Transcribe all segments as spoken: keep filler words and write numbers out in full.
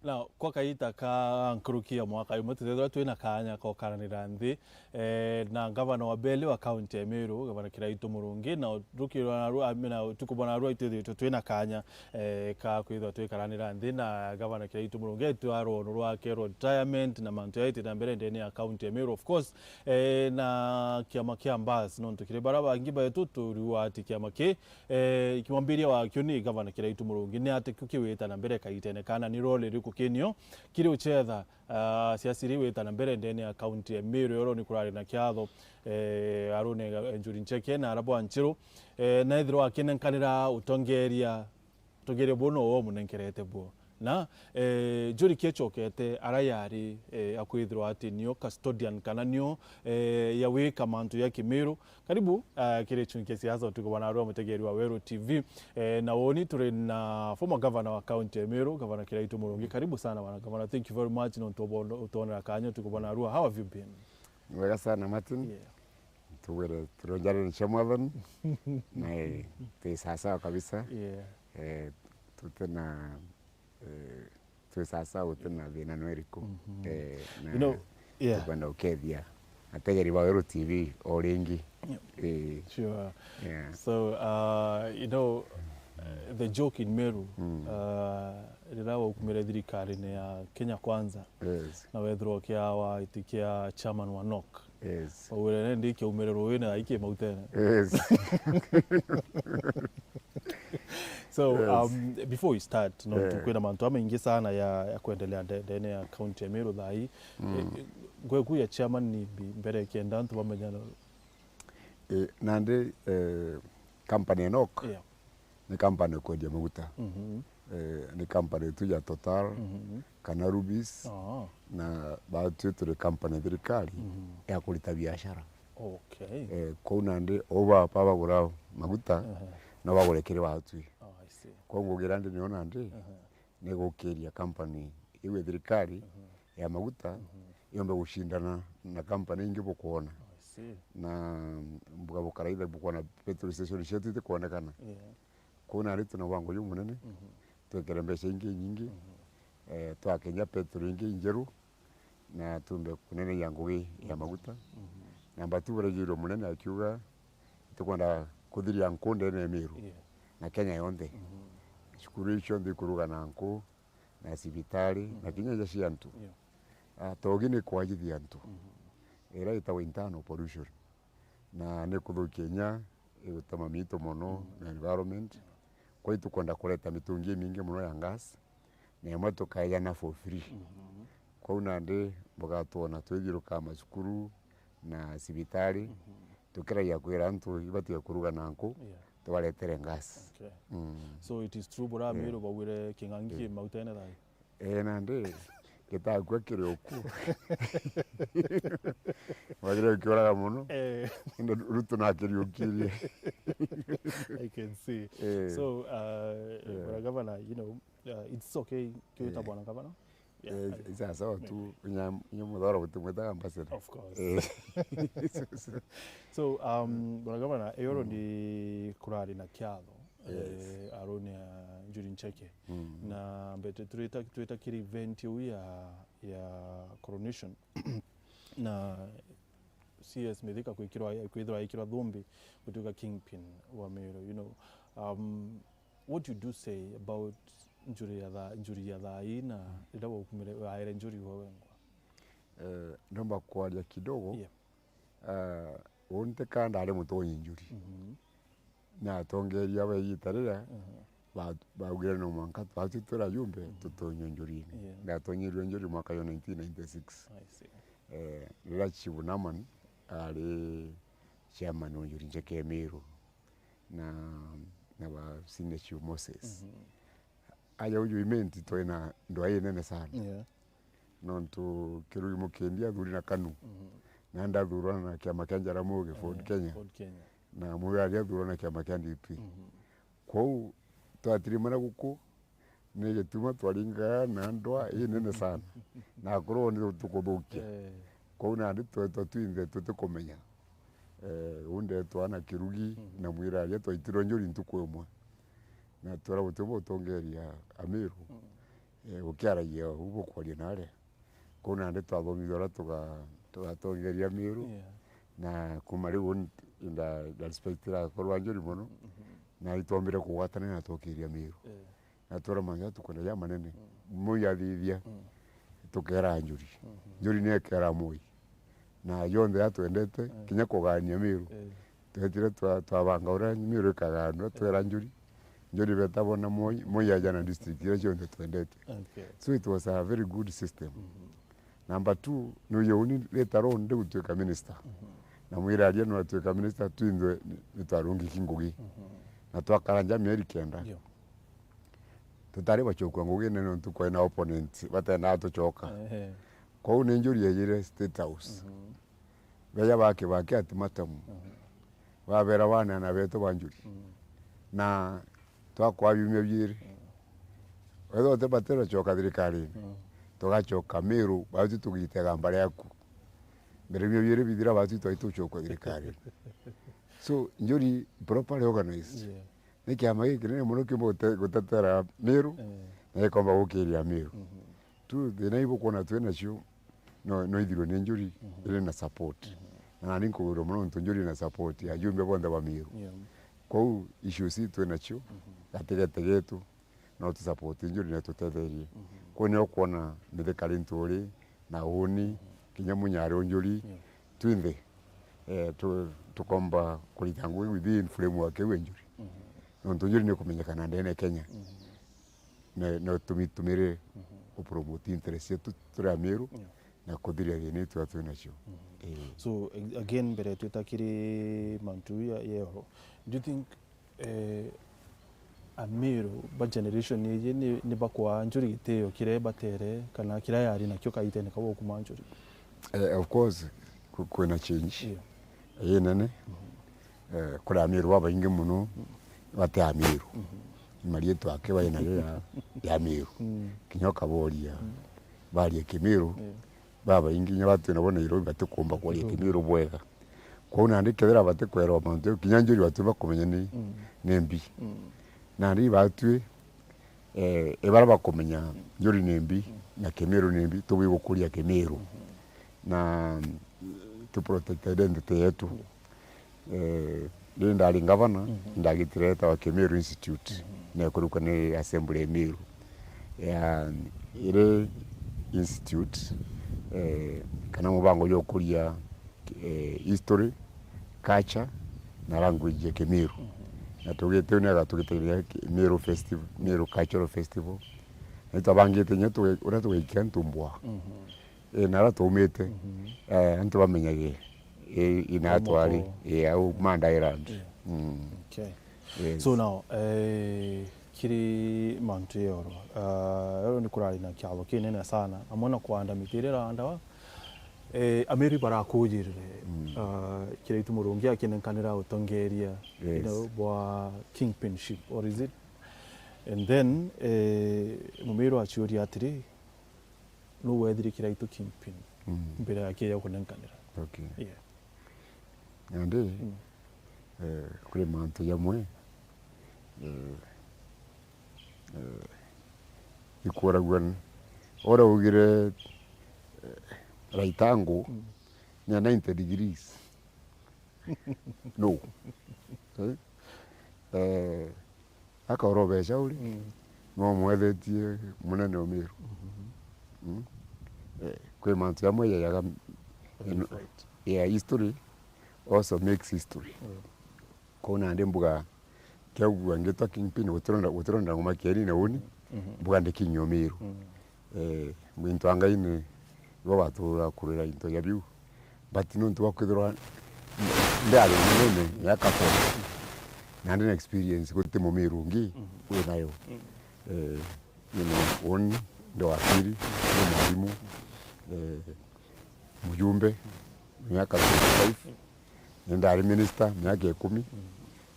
Na kwa kaita ka nkuruki ya mwaka jumwe, tutethirwa twina kaanya ka ukaranira nthi, eh, na ngavana wa mbere wa kaunti ya Meru, Gavana Kiraitu Murungi, na tukirwa narua, amina, tukubona narua itwithirwe twina kaanya, eh, ka kwithirwa twikaranira nthi na Gavana Kiraitu Murungi, etwa rwono rwake rwa retirement na mantu yaitite na mbere ndene ya kaunti ya Meru. Of course, eh, na kiama kia Mbas, nontu kiri bara bangi betu turiwa ati kiama ki, eh, kimwambiria wakio ni Gavana Kiraitu Murungi, ni ati kio kiwita na mbere kaitene kana ni role ririku kinio kiri uchetha, ah, siasa iri wita na mbere ndene ya kaunti ya Meru, yoro ni kurari na kiatho, eh, Arune Njuri Ncheke na Arabu Anchiru, eh, na ethirwa akinenkanira utongeria, utongeria buo no wo munenkerete buo. Na, eh, Njuri kiechokete ara yari, eh, akwithirwa ati nio custodian kana nio, eh, ya wika mantu ya Kimiru. Karibu, eh, kiri chunki ya siasa utuku bwa narua, mutegeri wa Weru T V. Eh, na woni turi na former governor wa county ya Meru, Gavana Kiraitu Murungi. Karibu sana bwana governor. Thank you very much nontu ubondo-, utuonera kanya utuku bwa narua. How have you been? Ni wega sana, Martin. Yeah. Tugwire turonjare ni cia mwathani. Na, eh, twi sawa sawa kabisa. Yeah. Eh, tuti na, eh, twi sawa sawa, guti na thina no iriku. Mhm. Eh, na You know, yeah. tukwenda gukethia ategeri ba Weru T V o ringi. Yeah. Eh. Sure. Yeah. So, uh, you know, uh, the joke in Meru, Mm. uh, riria waukumire thirikarine ya Kenya Kwanza, Yes. na wethirwa ukiawa iti kia chairman wa nok. Yes. Waugire, "Nendi kiaumire ruuine, thaa ii ki mautene." Yes. So, Yes. um, before we start, no, Yeah. tukwina mantu jamaingi sana ya, ya kwendelea nde-, ndene ya county ya Meru thaa ii. Mm. Eh, eh, ngweku ya chairman ni mbi mbere kenda antu bamenya no. Eh, nandi, eh, company ya nok Yeah. ni company ya kwendia maguta. Mhm. Eh, ni company tu ya Total, Mhm. kana Rubis, Ah. na batwi turi company ya thirikari Mhm. ya kurita biashara. Okay. Eh, kou nandi o baba bagura maguta, Ehe. no bagure kiri batwi. Oh, I see. Kou ngugira ndi nio nandi Ehe. ni gukiria company iu ya thirikari Mhm. ya maguta Mhm. yombe gucindana na company ingi bukwona. I see. Na buga bukaraitha bukwona petrol station cietu itikwonekana. Yeah. Kou nandi twina mwango jumunene, Mhm. twekere mbeca ingi inyingi, Mhm. eh, twake inya petrol ingi injeru, na tumbe kuneneia ngugi ya maguta. Mhm. Na mbatu burejirwe munene akiuga, "Tukwenda kuthiria nku ndene ya Meru, Yeah. na Kenya yonthe. Mhm. Cukuru icio nthi kuruga na nku, na cibitari, na Mhm. kinya ija cia antu." Yeah. Ah, togi ni kwajithia antu. Mhm. Ira itagwa internal pollution. Na ni kuthukia inya, igutuma miitu mono Mhm. na environment. Kwou tukwenda kureta mitungi imingi mono ya gas, na imwe tukaejana for free. Mhm. Kwou nandi bugatwona twithiurukaa macukuru na cibitari, Mhm. tukiragia kwira antu ibatige kuruga na nku, Yeah. tubaretere gas. Okay. Mm. So it is true, bura Yeah. Meru baugire king'ang'i Yeah. ki mautene thaa ii? Eh, nandi, gitakua kiri uku. Wagire ukiuraga mono. Eh. Indi Ruto nakiriukirie. I can see. Eh. So, uh, Yeah. Bwana Gavana, you know, uh, it's okay. Kiwita Yeah. Bwana Gavana? Yeah. Eh, sasa tu, inya, inya muthoro gutimwitaga ambassador. Of course. Eh. So, um, Bwana Gavana, eyoro Mm. ni kurari na kiatho. Yes. Eh, Arune ya Njuri Ncheke. Mm. Na mbete turita, turita kiri event iu ya, ya coronation. Na C S Mithika kwikirwa, kwithirwa aikirwa thumbi gutuika kingpin wa Meru, you know. Um, what you do say about Njuri ya tha-, Njuri ya thaa ii na riria waukumire, waere Njuri we wengwa? Eh, ndomba kwaria kidogo. Yeah. Ah, uu ntika ndari mutonyi Njuri. Mhm. Na atongeria ba igita riria Mhm. ba-, baugire no mwanka twatwi twira jumbe Mhm. tutonywe Njurine. Yeah. Ndatonyirwe Njuri mwaka yo nineteen ninety-six. I see. Eh, riria Chief Naman ari chairman wa Njuri Ncheke Meru na, na ba Senior Chief Moses. Mhm. Aja uju Imenti twina ndwaa inene sana. Yeah. Nontu Kirugi Mukendi athuri na Kanu. Mhm. Na ndathurwa na kiama kia Jaramogi, Ford Eh, Kenya. Ford Kenya. Na Mugathi athurwa na kiama kia D P. Mhm. Kwou twatirimana guku, ni gituma twaringaga na ndwaa inene sana. Na akorwo ni tukuthukia. Eh. Kwou nandi twetwa twinthe tutikumenya. Eh, uu ndetwa na Kirugi Mhm. na Mwiraria twaitirwe Njuri ntuku imwe. Na twira guti butongeria Amiru. Mhm. Eh, gukiaragia uu bukwaria nare. Kuu nandi twathomithua uria tuga-, tugatongeria Miru. Yeah. Na kuma riu uni nda, nda respect irakorwa Njuri mono. Mhm. Na itwombire kugwatanira na tukiria Miru. Yeah. Na twira mantu tukwenda ja manene. Mm. Moi athithia, Mm. tukera Njuri. Mhm. Njuri niekera Moi. Na yonthe atwendete, Mm. kinya kugania Miru. Eh. Twetire twa-, twabanga uria Miru ikaganwa, twera Njuri. Njuri beta bona Moi, Moi aja na district iria cionthe twendete. Okay. So it was a very good system. Mhm. Number two, nuye uni later on ndi gutwika minister. Mhm. Na mwiraria nwatwika minister, twinthe ni, nitwarungiki ngugi. Mhm. Na twakara nja mieri kenda. Ndio. Tutari bachokua ngugi nene nontu kwari na opponent batendaa tuchoka. Ehe. Kwou ni Njuri yejire State House. Mhm. Beja ba Kibaki ultimatum. Mhm. Babera baneana betu ba Njuri. Mhm. Na twakwa biumia biiri. Mhm. Wethira uti batirachoka thirikarine, Mhm. tugachoka Miru, batu tugitega mbari yaku. Mbere biumia biiri bithira, batu twai tuchokwa thirikarine. So, Njuri properly organized. Yeah. Ni kiama gikinene mono kiumba gute-, gutetera Miru, Eh. na gikomba gukiria Miru. Mhm. Tu thina ibukwona twi nacio, no, no ithirwe ni Njuri, Mhm. iri na support. Mhm. Na nani nkugwirwa mono nontu Njuri na support ya ajumbe bonthe ba Miru. Yeah. Kwou issues ii twi nacio, Mhm. gatigete getu, no tu support Njuri na tutetherie. Mhm. Kwou nio ukwona Mithika Linturi, na uni, Mhm. kinya Munyari Njuri, Yeah. twinthe, eh, tu-, tukomba kurita ngugi within framework kiu ya Njuri. Mhm. Nontu Njuri ni kumenyekana ndene Kenya. Mhm. Na, na tumitumire Mhm. upromote interest cietu turi Amiru Yeah. na kuthiria thina itu twi nacio. Mhm. Eh. So, ag-, again, mbere twita kiri mantu ya, ya oro, do you think, eh, Amiru ba generation iji ni, ni bakwaa Njuri gitio kiria batere kana kiria yari nakio kaitene kau kuma Njuri? Eh, of course, ku-, kwina change Yeah. inene. Mhm. Eh, kuri Amiru babaingi mono bati Amiru. Mhm. Marietwa ake bainayo ya, ya Miru. Mm. Kinya ukaboria, Mm. baria Kimiru, Yeah. babaingi kinya batu nabo Nairobi batikumba kwaria Kirundi. Kimiru bwega. Kwou nandi kethira batikwerwa mantu jau, kinya Njuri batu bakumenya ni, Mm. ni mbi. Mm. Nandi batwi, eh, ibara bakumenya Njuri ni mbi, Mm. na Kimiru ni mbi, tubui gukuria Kimiru. Mm-hmm. Na, mm, to protect identity yetu. Yeah. Eh, riria ndari ngavana, Mhm. ndagitire yetawa Kimiru Institute, Mhm. na ikurukwa ni Assembly ya Miru. Ya, iri institute, eh, kana mubango jwa gukuria, eh, history, culture, na language ya Kimiru. Mhm. Na tugite ni agatugitegeria Miru Festival, Miru Cultural Festival. Na twabangite nya tuge-, uria tugaikia ntumbwa. Mhm. Eh, na aria twaumite, Mhm. eh, antu bamenyage, eh, ina Au twari, moko. eh, au Manda Island. Yeah. Mm. Okay. Yes. So now, eh, kiri mantu ya oro, ah, oro ni kurari na kiatho kinene sana, amwe na kuanda miti iria iraandawa, eh, Amiru barakujirire, Mm. ah, Kiraitu Murungi akinenkanira utongeria, Yes. you know, bwa kingpinship, or is it? And then, eh, Mumiru aciuria atiri, nu wethire Kiraitu kingpin Mm. mbere ya kiria kunenkanira. Okay. Yeah. Nandi, Mm. eh, kuri mantu jamwe, eh, eh, ikuragua n-, uria ugire, eh, right angle Mm. ni ya ninety degrees. No. Eh? Eh, akaorobeca uri, Mm. no mwethetie munene Umiru. Mm-hmm. Mm? Eh, kwi mantu jamwe jajaga Very ino-, right. Yeah, history also makes history. Mm. Kwou nandi mbuga, kiaugua ngitwa kingpin, gutironda, gutironda nguma kieni na uni, Mhm. mbuga ndi king Umiru. Mm. Eh, into a Ngai ni bo batukurira into ja biu. But nontu bwa kwithirwa ndi ari munene miaka forty, na ndi na experience guti Mumiru ungi Mhm. wi nayo. Mm. Eh, ni uni, ndi wakiri, ndi mwarimu, eh, mujumbe, miaka twenty-five. Ni ndari minister miaka ikumi,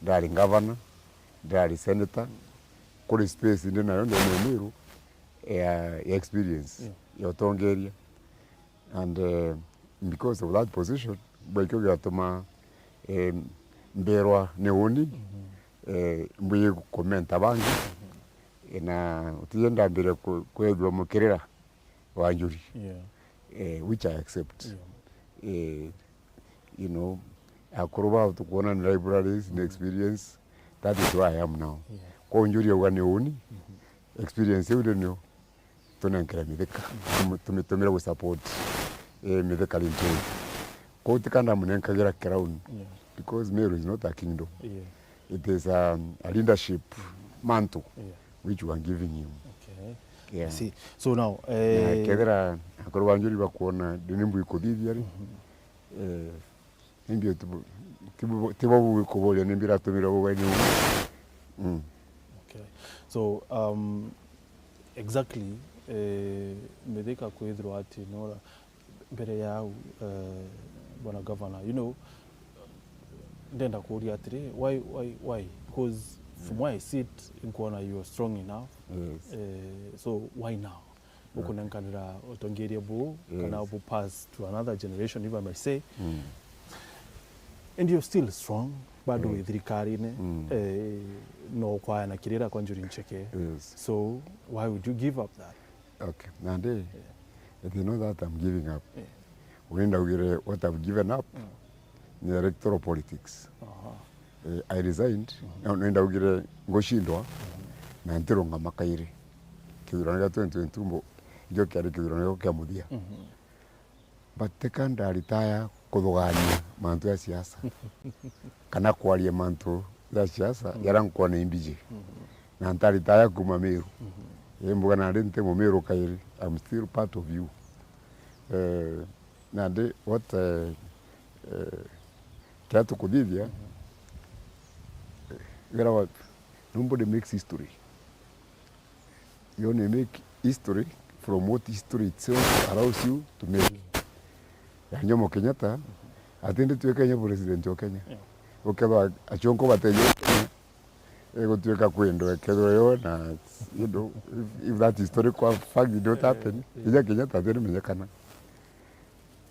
ndari governor, ndari senator. Kuri space ndi nayo ndi Mumiru ya, ya experience Yeah. ya utongeria. And, eh, because of that position, bwa ikio giatuma, eh, mberwa ni uni, Mhm. eh, mbui kumenta bangi, Na utije ndambire ku-, kwethua mukirira wa njuri, yeah, eh, which I accept. Yeah. Eh, you know, akuru bao tukwona ni libraries, ni, mm, experience. That is where I am now. Yeah. Kwa njuri auga ni uni, mm-hmm, experience iu ndio niyo tunenkere mithika, tumu-, tumitumire gu support, eh, mithika rintu. Kwa utika ndamunenkagira crown, yeah, because Meru is not a kingdom. Yeah. It is, um, a leadership mantle, yeah, which we are giving him. Okay. Yeah. I see. So now, na eh, kethira akuru ba njuri bakwona ndini mbui kuthithia ri, mm-hmm, eh, nimbio tibo, tibo, tibo bugikuburia nimbi iratumira bugaini buu. Mm. Okay. So, um, exactly, eh, mithika kwithirwa ati nora mbere ya au, eh, bwana governor, you know, ndenda kuuria atiri, why, why, why? Because from where I sit, nkwona you are strong enough. Yes. Eh, so why now? Ukunenkanira utongeria buu, kana, yes, bu pass to another generation, if I may say. Mm. And you're still strong, bado, mm, wi thirikarine, mm, eh, no kwaya na kirira kwa Njuri Ncheke. Yes. So why would you give up that? Okay, nandi, yeah, it is not that I'm giving up. Yeah. Uni ndaugire what I've given up, mm, ni electoral politics. Aha. Eh, I resigned, mm-hmm, na ni ndaugire ngucindwa, mm-hmm, na ntirungama kairi. Kithurano gia twenty twenty-two mbo, ikio kiari kithurano giakwa kia muthia. Mm-hmm. But tika ndaritaya kuthugania mantu ya siasa. Kana kwaria mantu ja siasa, mm, jaria nkwona imbiji. Mm-hmm. Na ntaritaya kuuma Meru. Mm-hmm. Imbuga nandi nti Mumeru kairi, I'm still part of you. Eh, nandi what, eh, eh, kiria tukuthithia, mm-hmm, eh, wira wa, nobody makes history. You only make history from what history itself allows you to make. Yani Jomo Kenyatta atindi tuike inya president wa Kenya. Yeah. Ukethwa achonko bateje Kenya, igutuika kwindwe kethwa yo na, you know, if, if that historical fact did not happen, yeah, inya Kenyatta atindi menyekana.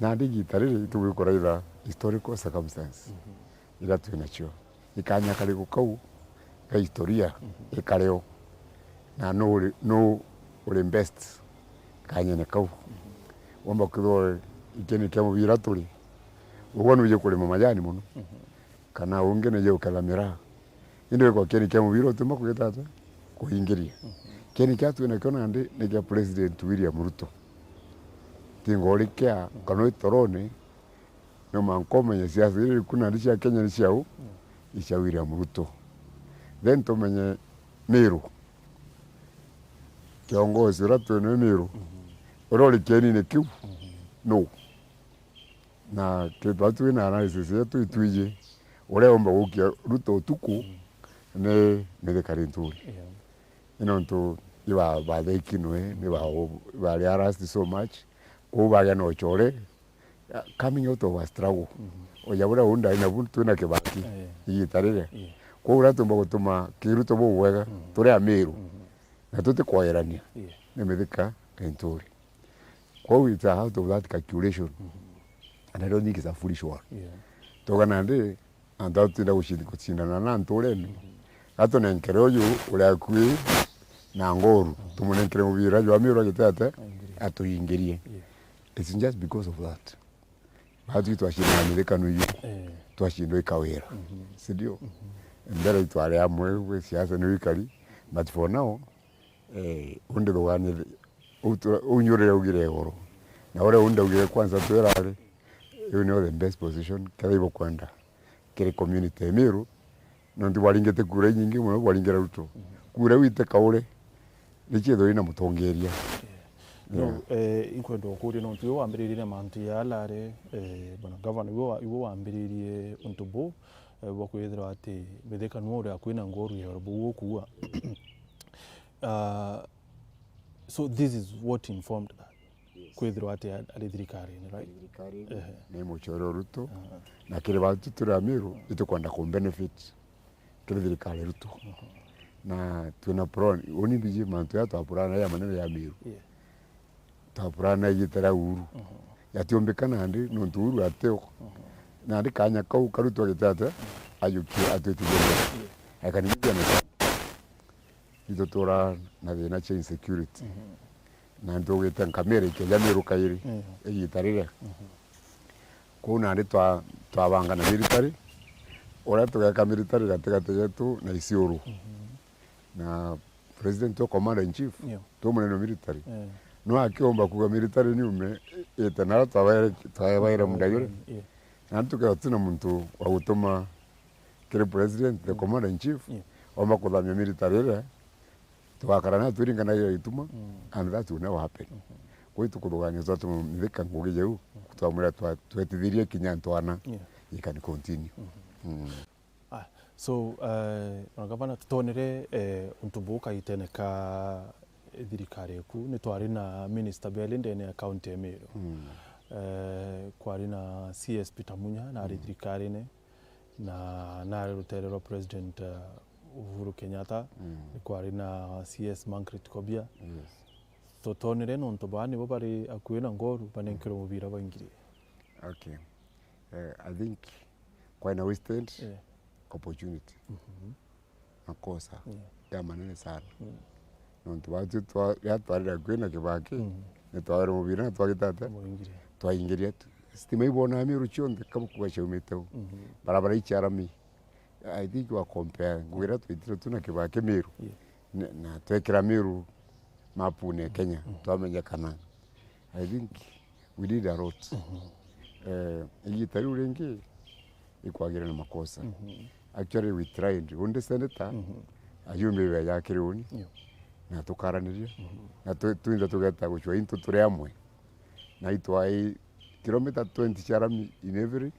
Nandi igita riri itugwikuraitha historical circumstance, mhm, iria twinacio. Ni kaanya kariku kau ga historia, mhm, ikareo? Na nu uri, nu uri best kaanyene kau? Mhm. Womba kwithirwa ikeni kia mubira turi, ugwe nuji kurima majani mono, mhm, kana ungi nuji guketha miraa. Indi wikwa kieni kia mubira utiumba kugita atia? Kuingiria. Mhm. Kieni kia twinakio nandi ni kia President William Ruto. Ti ngori kia, kana wi torone, no manka umenye siasa iria iriku nandi cia Kenya ni ciau? Mm. Ni cia William Ruto. Then tumenye Meru. Kiongozi uria twinawe Meru, mhm, uria uri kienine kiu, mhm, nu? Na kethirwa twina analysis yetu itwiji, uria umba gukia Ruto utuku, mm, ni Mithika Linturi. Yeah. Ni nontu iba, batheki nwe, ni ba, bari harassed so much, kou bagia na uchore, coming out of a struggle. Mhm. Uja buria uu ndari nabu twina Kibaki, eh, igita riria. Yeah. Kou uria tumba gutuma kiruto bubwega, mhm, turi Amiru, mhm, na tutikwairania, yeah, ni Mithika Linturi. Kwou it's a out of that calculation. Mhm. And I don't think it's a foolish one. Yeah. Tuga nandi, antu aa tutinda gucindana na antu ureni. Mhm. Gatunenkere uju uri akui na ngoru, mhm, tumunenkere mubira jwa Miru agitete, aingirie, atuingirie. Yeah. It's just because of that. Batwi twacindana na mithikanu yu, eh, twacindwa ikawira. Mhm. Si ndio? Mhm. Mbere itwari amwe gwi siasa ni wikari, but for now, eh, undi thugania thi-, u tu-, u nyurire augire iguru. Na uria undi augire kwanza twirari, iu niyo the best position, kethira ibukwenda kiri community ya Miru, nontu bwaringite kura inyingi mono, bwaringira Ruto. Mhm. Kura iu itikaure, ni ciithirwa ina mutongeria. Yeah. No, yeah, eh, inkwenda ukuria nontu iwe wambiririe na mantu ya alare, eh, bwana governor, iwe wa-, iwe wambiririe untu buu, eh, bwa kwithirwa ati Mithika niwe uria kwina ngoru ya buu ukuuga. Ah, so this is what informed that. Yes. Kwithirwa ati a-, ari thirikarine, right? Ari thirikarine, ehe, ni mucore o Ruto, aha, na kiri bantu turi Amiru, itukwenda ku benefit kiri thirikari Ruto. Mhm. Na twina plan, uni mbiji mantu ya twapurana ya manene ya Miru. Yeah. Twapurana igita ria Uhuru. Mhm. Yatiumbika nandi, nontu Uhuru atio. Mhm. Nandi kanya kau ka Ruto agite atia? Ajukie atwitirie mbere. Yeah. I can give you an example. Itutura na thina cia insecurity. Mhm. Na ntugite nkamira ikeja Meru kairi, mhm, igita riria. Mhm. Kuu nandi twa-, twabanga na military, uria tugeka military gatigati yetu na Isiolo. Mhm. Na president wa commander in chief, yeah, tu munene wa military. Eh. No akiomba kuga military niume, ite nara twabaire, twabaire muda juri. Yeah. Na tukethira twina muntu wa gutuma kiri president, the, mm, commander in chief, yeah, omba kuthamia military iria, tugakara nayo twiringanagira ituma, mm, and that will never happen. Mhm. Kwi tukuthugania twatuma Mithika ngugi jau, mm, twamwira twa-, twetithirie kinya ntwana, yeah, you can continue. Mhm. Mm. Ah, so, eh, ona gavana, tutonere, eh, untu buu kaitene ka thirikari eku, ni twari na minister Biali ndene ya county ya Meru. Mm. Eh, kwari na C S Peter Munya, nari, mm, thirikarine, na nari rutere rwa President, eh, Uhuru Kenyatta, mm, ni kwari na C S Margaret Kobia. Yes. Tutonere nontu baa nibo bari akui na Ngoru, banenkerwe mubira baingire. Okay. Eh, I think kwina wasted, yeah, opportunity. Mhm. Makosa, yeah, ya manene sana. Mm. Nontu batwi twa-, riria twarire akui na Kibaki, mm, ni twaere mubira na twagita atia? Mwaingire. Twaingiria tu. Stima ibonaa Meru cionthe, kabukuga ciaumite u. Mhm. Barabara ici arami. I think wa compare ngugi iria twitire tu na Kibaki Meru, yeah, ne-, na twekira Meru mapune ya Kenya, mhm, twamenyekana. I think we did a lot. Mhm. Eh, igita riu ringi ikwagira na makosa. Mhm. Actually, we tried. Undi senator, mhm, ayumbe ibe yakire uni. Yeah. Na tukaraniria. Mhm. Na tu-, twinthe tugeta gucua into turi amwe. Na itwai kilomita twenty cia rami in every,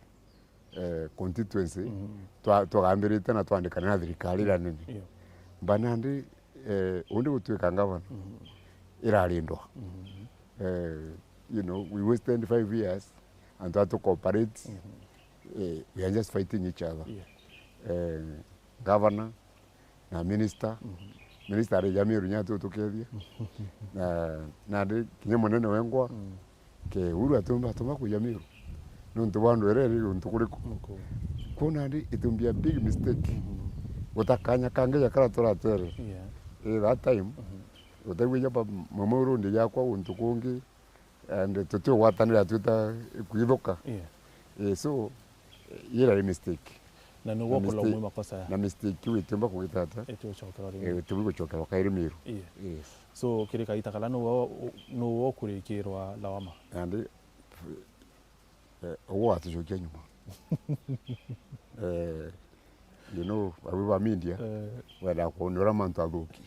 eh, constituency, mhm, twa-, twagambirite na twandikana na thirikari iria nene. Yeah. Mba nandi, eh, undi gutwika ngavana, mhm, irarindwa. Mhm. Eh, you know, we wasted five years, antu a tu cooperate, mhm, eh, we are just fighting each other. Yeah. Eh, governor, na minister. Mhm. Minister ari ja Meru nya tu tukethia. Na, nandi kinya munene wengwa, mm, ke Uhuru atumba, atuma kuja Meru. Nontu bwa ndwere iri untu kuriku. Uku. Kuu nandi it will be a big mistake. Mhm. Guta kanya kangi ja kara turatere. Yeah. Eh, that time, mhm, utaigua jaba mama urundi jakwa untu kungi, and tutigwatanira twita kwithuka. Yeah. Eh, so, eh, ira ni mistake. Na ni na gwa mistake, kulomwe makosa ya. Na mistake iu itiumba kugita atia? Itiucokerwa ringi. Eh, itiumba gucokerwa kairi Meru. Yeah. Yes. So, kiri kaita kala ni wo, ni wo kurikirwa lawama? Nandi, eh, uguo watucokia nyuma. Eh, you know, abu ba media, eh, wenda kwona uria mantu athuki.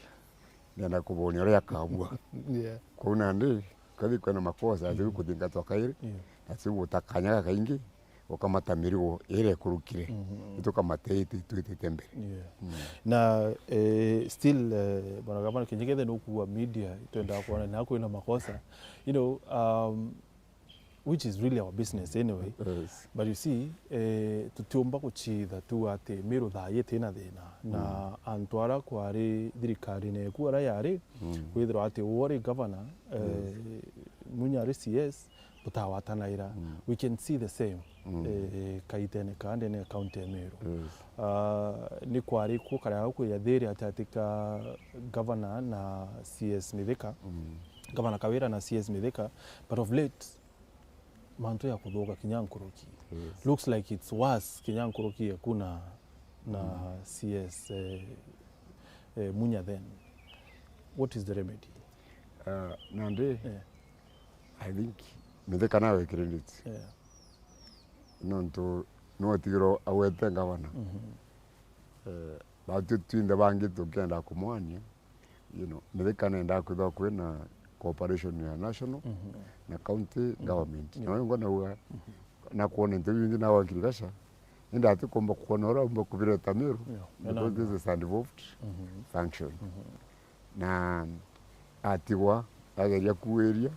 Nenda kubonia uria akabua. Yeah. Kwou nandi, kathi kwina makosa, ati, mm, kuthingatwa kairi, yeah, ati guta kanya gakaingi, ukamata mirigo iria ikurukire. Mhm. Itukamata iti twitite mbere. Yeah. Mm. Na, eh, still, eh, bwana gavana, kinya kethe nukuua media, itwendaa kwona na kwina makosa. You know, um, which is really our business anyway. Yes. But you see, eh, tutiumba gucitha tu ati Meru thaa ii itina thina. Na, mm, antu ara kwari thirikarine eku ara yari, mm, kwithirwa ati uu ari governor, eh, yes, Munya ari C S, butawatanaira. Mm. We can see the same, mm, eh, kaitene ka ndene ya county ya Meru. Yes. Ah, ni kwari kuo karia kwija thiri ati ati ka governor na C S Mithika, mm, governor Kawira na C S Mithika, but of late, mantu ya kuthuka kinya nkuruki. Yes. Looks like it's worse kinya nkuruki eku na, na, mm, C S, eh, eh, Munya then. What is the remedy? Uh, nandi, eh, I think Mithika nawe credit. Yeah. Nontu niwe utigirwe agwete ngavana. Mhm. Eh, batwi twinthe bangi tukienda kumwania, you know, Mithika nendaa kwithirwa kwina cooperation ya national, mhm, na county, mhm, government. Yeah. Na wengwa nauga, mhm, na kwona into bingi na wa Ngirigasha, indi atikumba kwona uria umba kubireta Meru, yeah, because this is an involved, mhm, function. Mhm. Na atigwa ageria kuiria,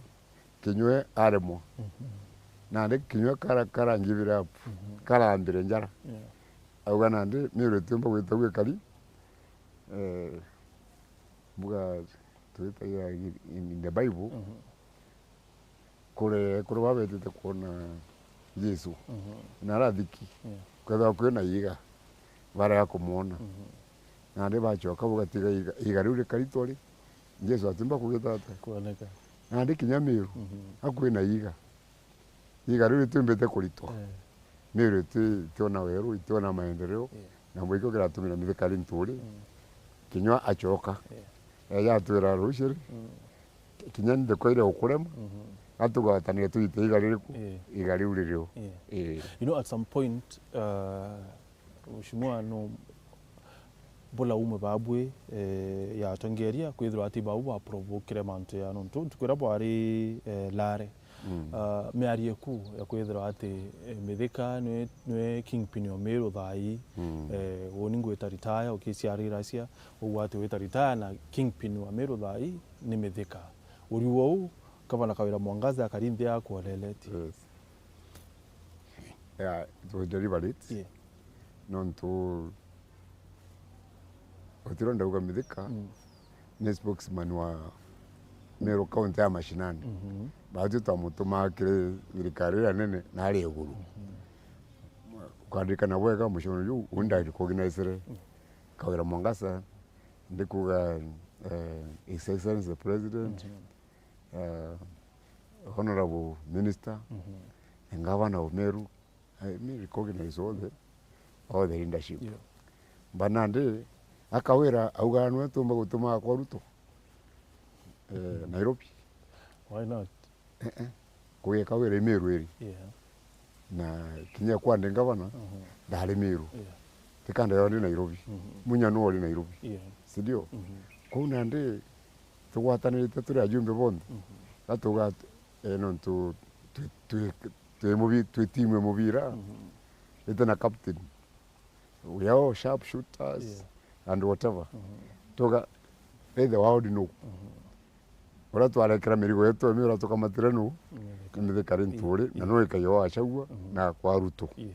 kinywe aremwa. Mhm. Nandi kinywe kara, kara give it up, mhm, karambire njara. Yeah. Auga nandi Meru itiumba gwitagua ikari, eh, mbuga twitagia in, in the Bible, mhm, kuri, kuri babetite kwona Jesu, mhm, na arathiki, yeah, kwethagwa kwina iiga, barega kumwona. Mhm. Nandi bachoka bugatiga iga, iga riu rikaritwa ri, Jesu atimba kugita ata? Kuoneka. Nandi kinya Miru, Mhm. akwi na iga. Iga riu ritiumbite kuritwa. Eh. Miru iti-, itiona weru, itiona maendeleo. Eh. Na mwikio kiratumira mithikari nturi. Mm. Kinya achoka. Eh. Eja atwira ruciri. Mm. Kinya nthiko iria ukurema. Mhm. Atugwatanire tuite iga ririku? Eh. Iga riu ririo. Eh. Eh. You know, at some point, uh, Mheshimiwa, no, bula umwe babwi, eh, ya atongeria kwithirwa ati bau baprovokire mantu ya nontu ntuku iria bwari, eh, Lare. Mm. Ah, miario eku ya kwithirwa ati, eh, Mithika nwe, nwe kingpin o Miru thaa ii. Mm. Eh, uni ngwita ritaya, ukiciarira cia, ugwa ati wita ritaya na kingpin wa Miru thaa ii ni Mithika. Uriu ou, Gavana Kawira Mwangaza akari nthi ya kuoleretie. Yes. Yeah, it was deliberate. Yeah. Nontu Otiro ndauga Mithika Mm. ni spokesman wa Meru County ya mashinani. Mhm. Baatwi twamutumaa kiri thirikari iria nene na ari iguru. Mhm. Ukaririkana bwega mucemanio juu, uni ndarecognisire Mm. Kawira Mwangaza, ndikuga, eh, His Excellency the President, Mhm. eh, Honorable Minister, Mhm. the Governor of Meru, I mean, recognize all the, all the leadership. Yeah. But nandi, a Kawira auga nwe tumba gutuma kwa Ruto, eh, Nairobi. Why not? Eh, eh. Kugia Kawira i Meru iri. Yeah. Na kinya kwandi ngavana, Mhm. ndari Meru. Yeah. Tikanda yo ndi Nairobi. Mhm. Munya nu ori Nairobi. Yeah. Si ndio? Mhm. Kuu nandi, tugwatanirite turi ajumbe bonthe. Mhm. Gatuga, eh, nontu twi, twi, twi mubi-, twi timu ya mubira, Mhm. ite na captain. We are all sharp shooters Yeah. and whatever. Mhm. Tuga, let the world know. Mhm. Uria twarekera mirigo yetu emi, uria tukamatire nu, Mithika. Ni Mithika ri nturi, na Yeah. nu ikai o acagua, Mhm. na kwa Ruto. Yeah.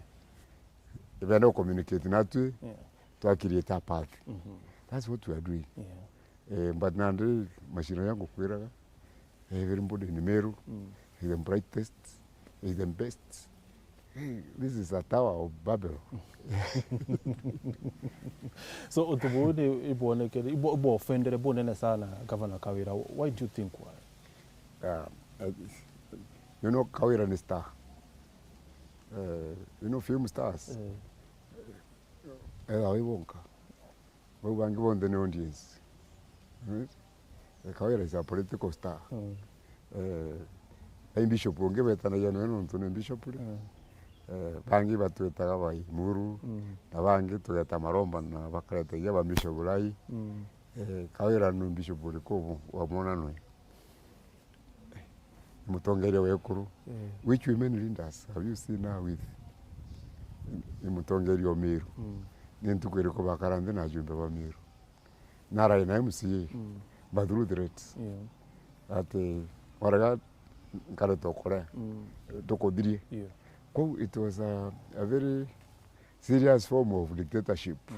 Ibenda u communicate natwi, Yeah. twa create a path. Mhm. That's what we are doing. Yeah. Eh, but nandi mashindano ya ngukwiraga, everybody in Meru Mm. is the brightest, is the best. Hey, this is a Tower of Babel. So, untu buu ni ibwonekere, ibwo-, ibwofendere bunene sana Governor Kawira. Why do you think why? Ah, eh, you know, Kawira ni star. Eh, you know, film stars. Eh. Ethawa i bonka. Bau bangi bonthe ni audience. Eh? Eh, Kawira is a political star. Mm. Eh, ai bishop ungi betanagia nawe nontu ni bishop ri. Mm. Eh, bangi batwitaga bai Muru, Mm. na bangi tugeta Maromba na bakaretagia ba bishop rai. Mm. Eh, Kawira ni bishop uriku wa mwonanwe? Ni mutongeria wa ekuru. Eh. Which women leaders have you seen her with? Ni mutongeria o Miru. Mm. Ni ntuku iriku bakara nthi na ajumbe ba Miru? Narai na M C A, Mm. but through threats. Yeah. Ati, warega nkare tokorea, Mm. tukuthirie. Yeah. Kou it was a, a very serious form of dictatorship. Mm.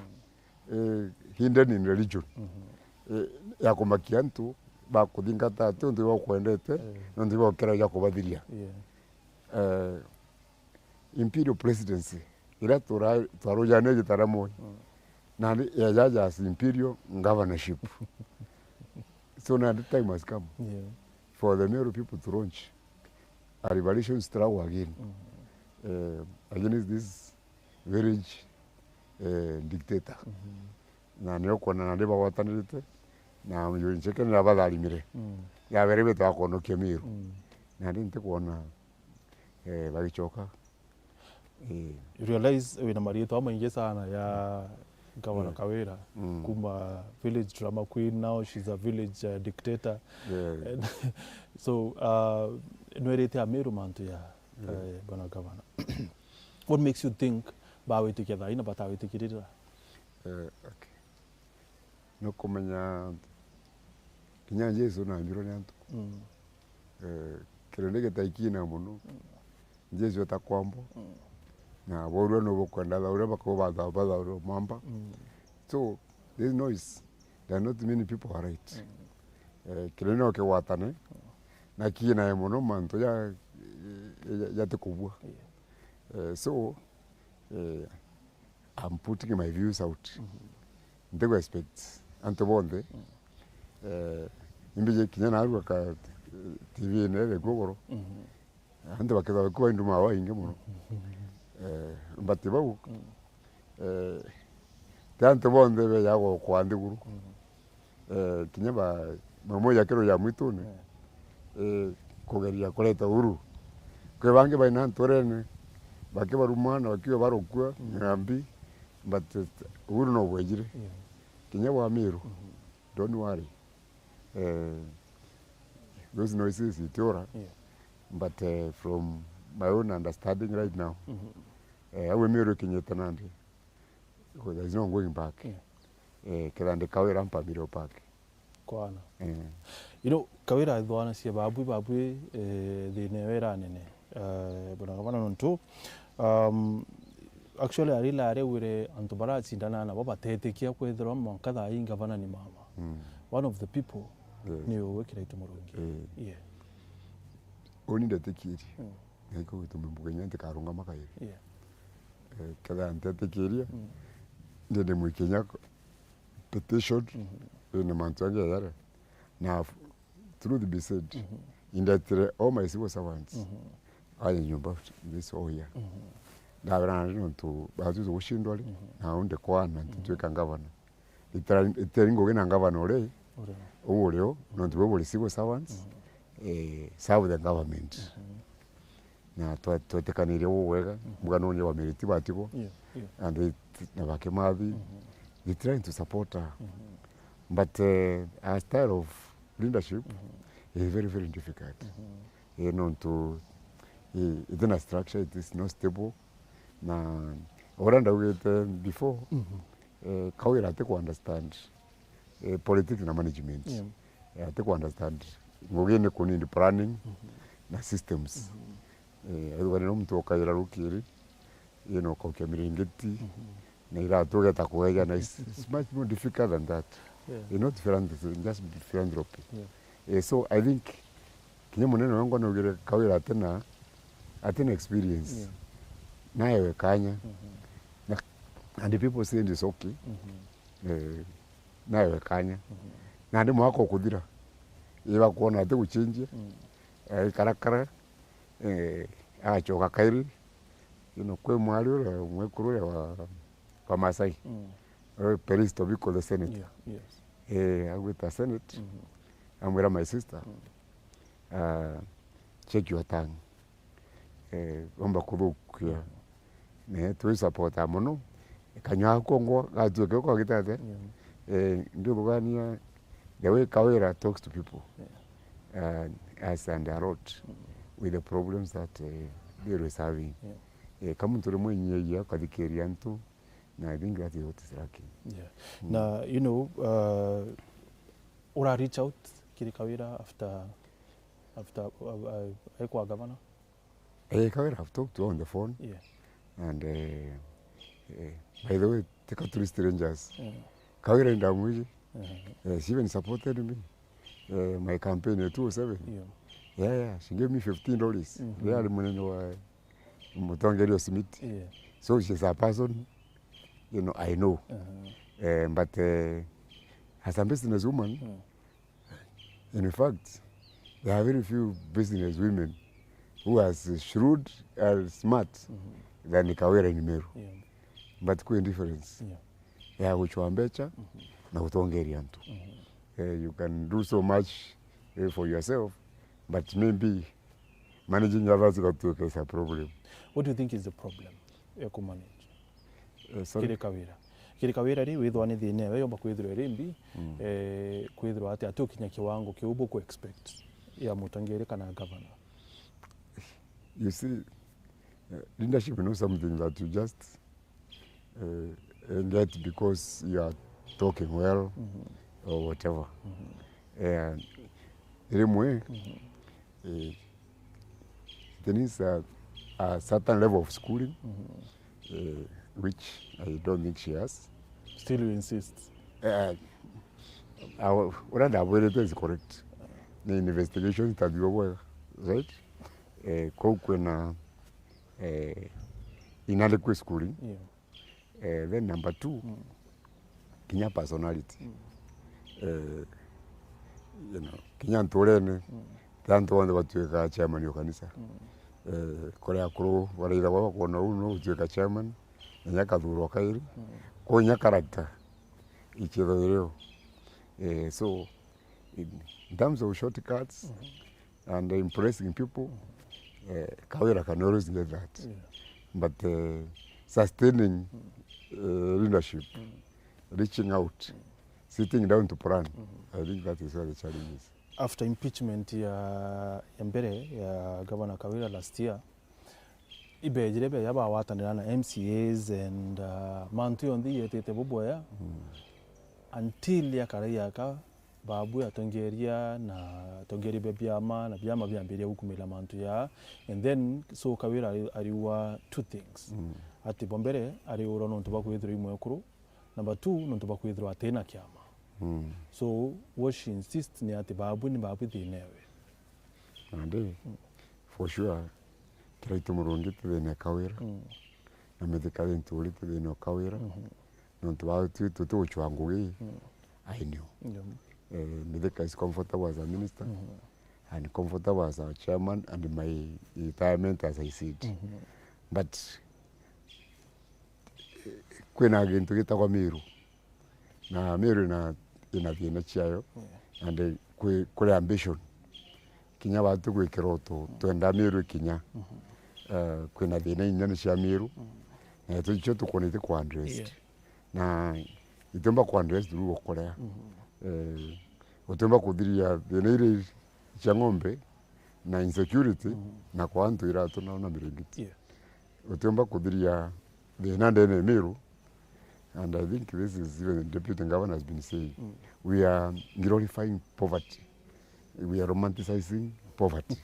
Eh, hidden in religion. Mhm. Eh, ya kumakia antu, bakuthingata ati untu iba ukwendete, Eh. nontu iba ukira ja kubathiria. Yeah. Eh, imperial presidency, iria tura-, twarujanirie jitara moi, Mm. nandi yajaja as imperial governorship. So nandi time has come Yeah. for the Meru people to launch a revolution struggle again, Mm. eh, against this village, eh, dictator. Mhm. Na ni ukwona nandi bagwatanirite, na Njuri Ncheke ni abatharimire. Mm. Ya bere beta kwonokia Miru. Mm. Nandi ntikwona, eh, bagicoka. Eh. You realize wina mariitwa maingi sana ya Gavana Yeah. Kawira. Mm. Kuma village drama queen, now she's a village, uh, dictator. Yeah. And so, uh, nwirite Amiru mantu ya, Yeah. eh, bwana gavana. What makes you think bawitikia thaa ii na batawitikirira? Eh, okay. Nukumenya kinya Jesu naambirwe ni antu. Mm. Eh, kirindi gitaikina mono. Mm. Jesu atakwambwa. Mm. Na borua no bukwenda thaure bakau batha-, bathaure mwamba. Mm. So, this noise, there are not many people are right. Mm. Eh, kirindi no kigwatane. Mm. Na kiinae mono mantu ja, ja, jatikubua. Yeah. Eh, so, eh, I'm putting my views out. Mhm. Ntigu expect antu bonthe, eh, imbiji kinya narua ka T V-ine ethekua goro. Mhm. Antu bakethagwa ku bainduma babaingi mono. Eh, but bau, eh, ti antu bonthe bejaga gukwa nthiguru. Eh, kinya ba, mamwe ja kiru ja mwitune, eh, kugeria kureta uhuru. Kwi bangi baina nturene, bakibaruma na bakiuga barukua, ng'ambi, but, eh, uhuru no bwejire. Yeah. Kinya bwa Miru, don't worry. Eh, those noises itiura. Yeah. But, eh, from my own understanding right now, eh, au Miru ikinyite nandi, there is no going back. Yeah. Eh, kethira ndi Kawira mpambire o park. Kwana. Eh. You know, Kawira athwanacia babwi, babwi, eh, thina ewe iranene. Eh, bwana gavana nontu, um, actually, arila arewire antu baracindana nabo batetikia kwithirwa mwanka thaa ii gavana ni mama. Mm. One of the people, yes, ni uwe Kiraitu Murungi. Eh. Yeah. Uni ndetikirie. Mm. Na ikio gitumi mbuga inya ntikarungama kairi. Yeah. Eh, kethira ntetikiria, mm, ndi ndimwikia inya petition, mhm, ina mantu jangi jajare. Na f-, truth be said, mhm, indetire all my civil servants, mhm, aje nyumba this whole year. Mhm. Ndabera nari nontu batwite gucindwa ri, mhm, na unde kwana, mhm, ntitwika ngavana. Itari, itari ngugi na ngavana uri, uri, uu urio, nontu bo buri civil servants, mhm, eh, serve the government. Mhm. Na twa-, twetikanirie bubwega, mhm, mbuga nonye bamiriti batigwa. Yeah, yeah. And they, na bakimathi, mhm, they trying to support her. Mhm. But, eh, her style of leadership, mhm, is very, very difficult. Mhm. Eh, nontu, eh, itina structure, it is not stable. Na uria ndaugite before, mhm, eh, Kawira ati ku understand, eh, politics na management. Yeah. Eh, ati ku understand. Ngugi ni ku need planning, mhm, na systems. Mhm. Eh, aithugania no muntu ukaira rukiri, you know, ukaukia miringiti, mhm, na iratu ugeta kueja, na it's, it's much more difficult than that. Yeah. It's not philanthropy, just philanthropy. Yeah. Eh, so I think kinya munene wangwa naugire Kawira atina, atina experience. Yeah. Naewe kanya. Mhm. Na, and the people say it's okay. Mhm. Eh, naewe kanya. Mhm. Nandi mwaka ukuthira, ibakwona ati guchenjia. Mm. Eh, ikarakara, eh, agachoka kairi. You know, kwi mwari uria mwekuru uria wa, wa Masai. Mm. Eh, Peris Tobiko the senator. Yeah, yes. Eh, agwita senate. Mhm. Amwira, "My sister, mm, ah, check your tongue." Eh, omba kuthukia. Mm. Ne, twi supporta mono. Kanyua gaku ngwa, gatuike uko gitate. Yeah. Eh, ndithugania the way Kawira talks to people. Yeah. Uh, us and a lot, mm, with the problems that, eh, they were serving. Yeah. Eh, ka muntu rimwe inyegia ukathikiria antu, na I think that is what is lacking. Yeah. Mm. Na, you know, uh, ura reach out kiri Kawira after, after, uh, uh, aikwa governor? Eh, Kawira, I've talked to her on the phone. Yeah. And, eh, eh, by the way, tika turi strangers. Mm. Kawira ndamwiji. Mm-hmm. Eh, she even supported me. Eh, my campaign ya two oh seven. Yeah. Yeah, yeah, she gave me fifteen dollars. Mm-hmm. Riria ari munene wa mutongeria Smith. Yeah. So she's a person, you know, I know. Uh-huh. Eh, but, eh, as a business woman, mm, in fact, there are very few business women who are as shrewd, as smart, mm-hmm, than Kawira in Meru. Yeah. But kwi difference, yeah, ya guchwa mbecha, mm-hmm, na gutongeria antu. Mm-hmm. Eh, you can do so much, eh, for yourself, but maybe managing others gatuika is a problem. What do you think is the problem ya ku manage? Eh, sorry? Kiri Kawira. Kiri Kawira ri, withwa ni thina ewe yomba kwithirwa iri mbi, mm, eh, kwithirwa ati, ati ukinya kiwango kiu buku expect ya mutongeri kana governor? You see, eh, leadership is not something that you just, eh, eh, get because you are talking well, mm-hmm, or whatever. Mm-hmm. Eh, rimwe, mm-hmm, eh, it needs a, a certain level of schooling, mm-hmm, eh, which I don't think she has. Still you insist? Eh, awa-, uria ndabwirite is correct. Ni investigation itathiwa bwega, right? Eh, kou kwina, eh, inadequate schooling. Yeah. Eh, then number two, mm, Kinya personality. Mm. Eh, you know, kinya nturene, mm, ti antu bonthe batuikaga chairman o kanisa. Mm. Eh, kuri akuru baraithagwa bakwona uu no gutuika chairman, na inya akathurwa kairi. Mm. Kwou inya character ikithagirwa. Eh, so, in, in terms of shortcuts, mm-hmm, and impressing people, eh, Kawira can always get that. Yeah. But, eh, sustaining, eh, leadership, mm, reaching out, mm, sitting down to plan, mm-hmm, I think that is where the challenge is. After impeachment ya, ya mbere ya Governor Kawira last year, ibejire beya bawatanira na M C As and, uh, mantu yonthe yetete bubwea, mm, until yakara yaka babu atongeria na atongeria bia biama, na biama biambiria gukumira mantu ya, and then so Kawira ari-, ariua two things. Mm. Ati bwa mbere ariurwa nontu bwa kwithirwa imwekuru, number two nontu bwa kwithirwa atina kiama. Mm. So what she insists ni ati babu ni babu thinewe. Nandi, mm, for sure, Kiraitu Murungi ti thina e Kawira, mm, na Mithika Linturi ti thina o Kawira. Mhm. Nontu bau tu-, tutigucwa ngugi, mm, I knew. Yeah. Eh, Mithika is comfortable as a minister, mhm, and comfortable as our chairman and my retirement as I said. Mhm. But, eh, kwina gintu gitagwa Miru. Na Miru ina, ina thina ciayo, yeah, and kwi, kuri ambition. Kinya batu gwikira utu, mm, twenda Miru ikinya. Mhm. Eh, kwina thina inyani cia Miru, mm, na itu icio tukwonete ku addressed. Yeah. Na itiumba ku addressed through ukuria. Mhm. Eh, utiumba kuthiria thina iri cia ng'ombe na insecurity, mhm, na kwa antu iratu na, na miringiti. Yeah. Utiumba kuthiria thina ndene ya Miru, and I think this is even the deputy governor has been saying, mm, we are glorifying poverty, we are romanticizing poverty,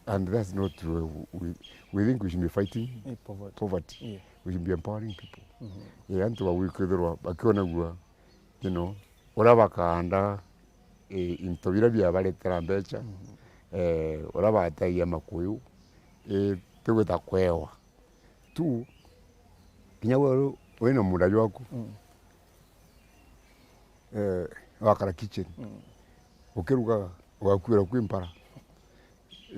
and that's not true. We, we think we should be fighting, eh, poverty, poverty. Yeah. We should be empowering people. Mhm. Eh, antu bagwikithirwa bakionagua, you know, uria bakaanda, eh, into biria biabaretera mbeca, mhm, eh, uria bateithia makuyu, eh, tigwita kwewa. Tu, kinya we uri, wina munda jwaku, mm, eh, wakara kitchen, mm, ukirugaga, ugakuira kwi mpara.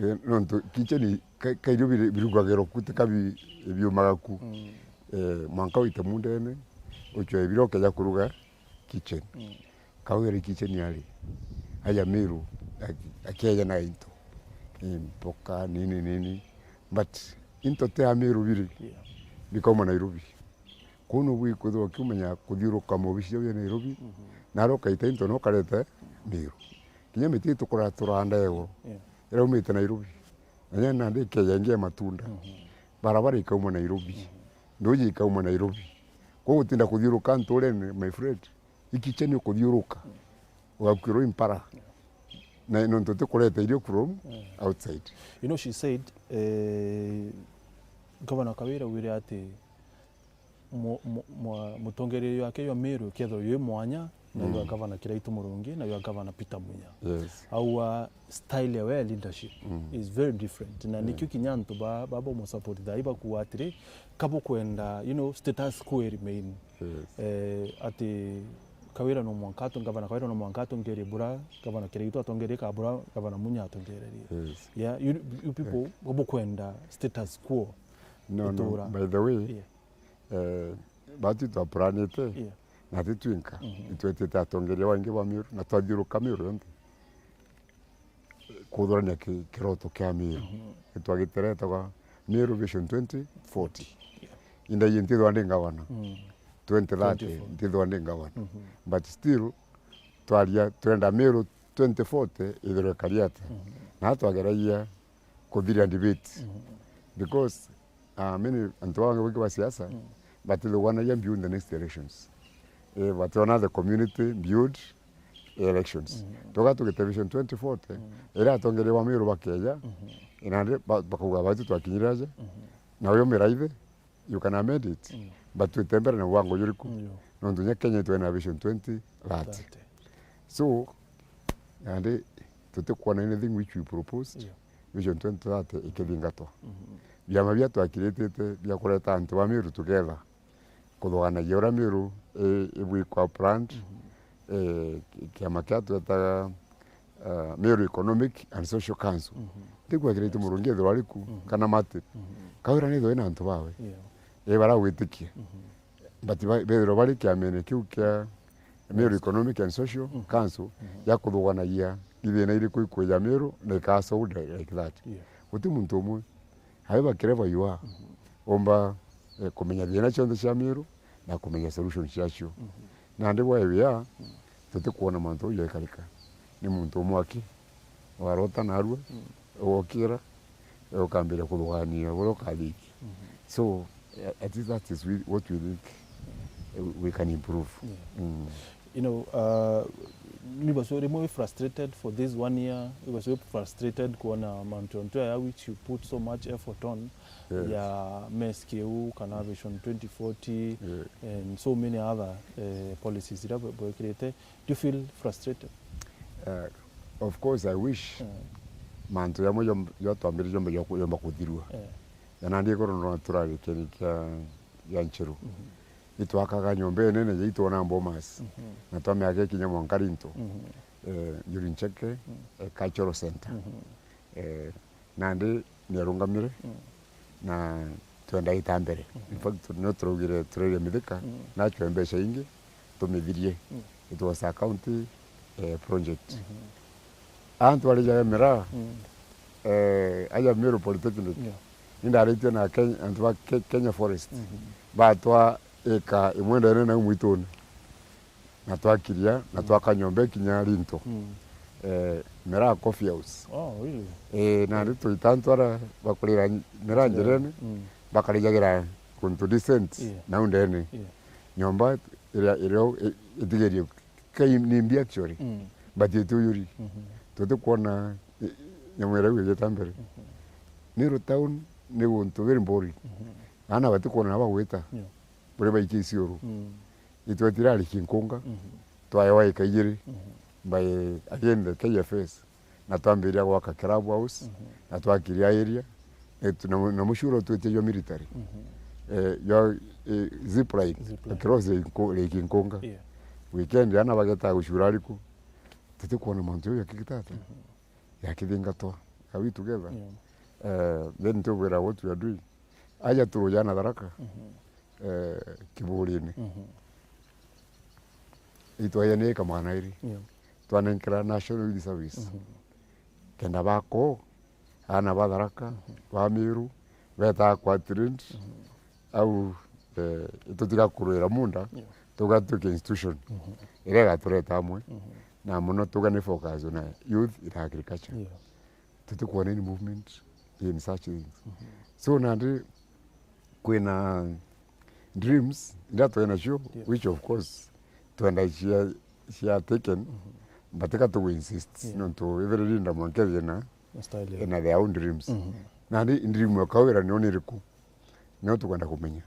Eh, nontu kitchen ka-, kairio biri-, birugagirwa ku, ti ka bi-, biumaga ku. Mm. Eh, mwanka wite mundene, ucwe biria ukeja kuruga kitchen. Mm. Kawira kitchen ari, aja Miru, aki-, akieja na into. Eh, mboka, nini, nini. But into ti ya Miru biri. Yeah. Bikauma Nairobi. Kuu nubu ikwithirwa ukiumenya kuthiuruka mobici jau ja Nairobi, mhm, nari ukaita into na ukareta Miru. Kinya miti itukura turanda iguru, yeah, iraumite Nairobi. Na inya nandi ikeja ingi ya matunda. Mhm. Barabara ikauma Nairobi. Mhm. Nduji ikauma Nairobi. Kwou gutinda kuthiuruka nturene, my friend, ikiche ni ukuthiuruka. Mhm. Ugakwirwa impara. Yeah. Na nontu utikureta irio from, yeah, outside. You know, she said, eh, Governor Kawira augire ati mu-, mu-, mwa-, mutongereria wake jwa Miru kethirwa jwi mwanya na jwa, mm, Gavana Kiraitu Murungi na jwa Gavana Peter Munya. Yes. Aua style ya we ya leadership, mm, is very different. Na, yeah, nikio kinya antu ba, ba bamusupport thaa ii bakuuga atiri, ka bukwenda, you know, status quo i remain. Yes. Eh, ati Kawira no mwanka ato-, Gavana Kawira no mwanka atongerie bura Gavana Kiraitu atongerie, ka bura Gavana Munya atongererie. Yes. Yeah, you, you people, yeah, bukwenda status quo. No, no, itura. By the way, yeah. Eh, batu twapuranite, yeah, na ti twinka, mhm, itwetete atongeria baingi ba Miru, na twathiuruka Miru yonthe kuthurania ki-, kiroto kia Miru. Mhm. Nitwagiteretaga Miru Vision twenty forty. Yeah. Inda ii ntithwa ndi ngavana. Mm. Twenty thirty, twenty forty, ntithwa ndi ngavana. Mhm. But still, twaria, twenda Miru twenty forty ithirwe ikari atia. Mhm. Na twageragia kuthiria debate. Mhm. Because, ah, many, antu bangi baingi ba siasa, mm, batithuganagia mbiu in the next elections. Eh, bationa the community build elections. Mhm. Tuga tugite Vision twenty forty, mm, iria atongeria ba Miru bakeja, mhm, nandi ba-, bakauga, "Baitu twakinyire aja." Mhm. Na uyu miraithe, you can amend it, mm, but twite mbere na mubango juriku? Mm, yeah. Nontu nya Kenya itwena Vision twenty thirty. Thirty. So, nandi tutikwona anything which we proposed, yeah, Vision twenty thirty ikithingatwa. Mhm. Biama bia twakiritite bia kureta antu ba Miru together, Kuthuganagia uria Meru i-, ibwikwa planned, mhm, eh, ki-, kiama kia twetaga, eh, Meru Economic and Social Council. Mhm. Ntigwakira itu Murungi ethirwa ari ku, mhm, kana Martin. Mhm. Kawira nithwe na antu bawe. Yeah. Eh, baragwitikia. Mhm. But ba-, bethirwa bari kiamene kiu kia Meru, yes, Economic and Social, mhm, Council, mhm, ya kuthuganagia ithina iriku ikwija Meru na ika solved like that. Yeah. Guti muntu umwe. However, clever you are, mhm, umba, eh, kumenya thina cionthe cia Meru na kumenya solution ciacio. Mhm. Nandi where we are, mm, tutikwona mantu jau jaikarika. Ni muntu umwe aki, warota narua, mm, ugokira, ukambiria kuthugania uria ukathikia. Mhm. So, eh, at least that is we, what we think, eh, we can improve. Yeah. Mm. You know, uh, ni bacio rimwe wi frustrated for this one year, ni bacio wi frustrated kuona mantu ontu aya which you put so much effort on, yes, ya mess kiu kana Vision twenty forty, yeah, and so many other, eh, policies iria bwe-, bwekirite. Do you feel frustrated? Uh, of course I wish, mm, mantu jamwe jom-, jatwambire jomba jwa ku-, jomba kuthirua. Eh. Na nandi korwo no turari kieni kia, ya Nchiru. Mhm. Itwakaga nyomba inene jaitu na Bomas. Mhm. Na twamiaka ikinya mwanka Rinto. Mhm. Eh, Njuri Ncheke, mm, eh, Cultural Center. Mhm. Eh, nandi niarungamire, mm, na twenda ita mbere. Mhm. In fact, no turaugire turairie Mithika, mm, na acwe mbeca ingi, tumithirie. Mm. It was a county, eh, project. Mhm. Antu barijaga miraa, mm, eh, aja Meru Polytechnic. Yeah. Indaritie na Kenya, antu ba Ke-, Kenya Forest. Mhm. Batwa ika imwe ndene nau mwitune. Na twakiria, na, mm, twaka nyomba ikinya Rinto. Mm. Eh, miraa Coffee House. Oh, really? Eh, na, yeah, riu twita antu aria bakurira miraa, yeah, njirene, mm, bakarijagira kuntu decent, yeah, nau ndene. Yeah. Nyomba iria, iria i-, itigerie kai ni mbi actually, mm, but ituyuri. Mhm. Tutikwona, eh, nyamu iria iu ijite mbere. Mhm. Meru town ni guntu very boring. Mhm. Aana batikwona na bagwita. Yeah. Buria baikia iciuru. Mm. Itwetirari kinkunga, mhm, twaewa ika ijiri, mhm, by, again, the K F S, na twambiria gwaka club house, mhm, na twakiria area, na tu-, na mu-, na mucuro twetie jwa military. Mhm. Eh, jwa, eh, zip line, zip line, across Lake Nku-, Lake Nkunga. Yeah. Weekend, ana bageta gucura ariku, tutikwona mantu jau jakikitata. Mhm. Yakithingatwa. Are we together? Yeah. Eh, then tubwira what we are doing. Aja turuja na Tharaka, mhm, eh, Kiburine. Mhm. Itwaja ni ika magana iri. Yeah. Twanenkera National Youth Service. Mhm. Kenda bako, aana ba Tharaka, mhm, ba Meru, beta kwa trend, mhm, au, eh, tutiga kurwira munda, yeah, tugatuika institution, mhm, iria igatureta amwe, mhm, na muno tuga ni focus na youth in agriculture. Yeah. Tutikwona any movement in such things. Mhm. So nandi kwina dreams iria twina nacio, yeah, which of course twenda cia, cia taken, mhm, but ka tugu insist, yeah, nontu every leader mwanka ethie na, na style, ena their own dreams. Mhm. Nandi dream ya Kawira nio ni iriku? Nio tukwenda kumenya.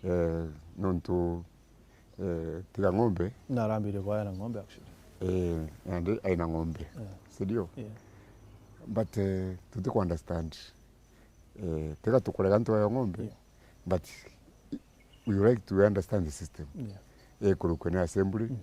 Eh, nontu Eh, tiga ng'ombe. Na arambirie kwaya na ng'ombe, actually. Eh, nandi aina ng'ombe. Yeah. Si ndio? Yeah. But, eh, tutiku understand. Eh, tiga tukurega ntu ayo ng'ombe, yeah, but we would like to understand the system. Yeah. Ikurukwe ni assembly, mhm,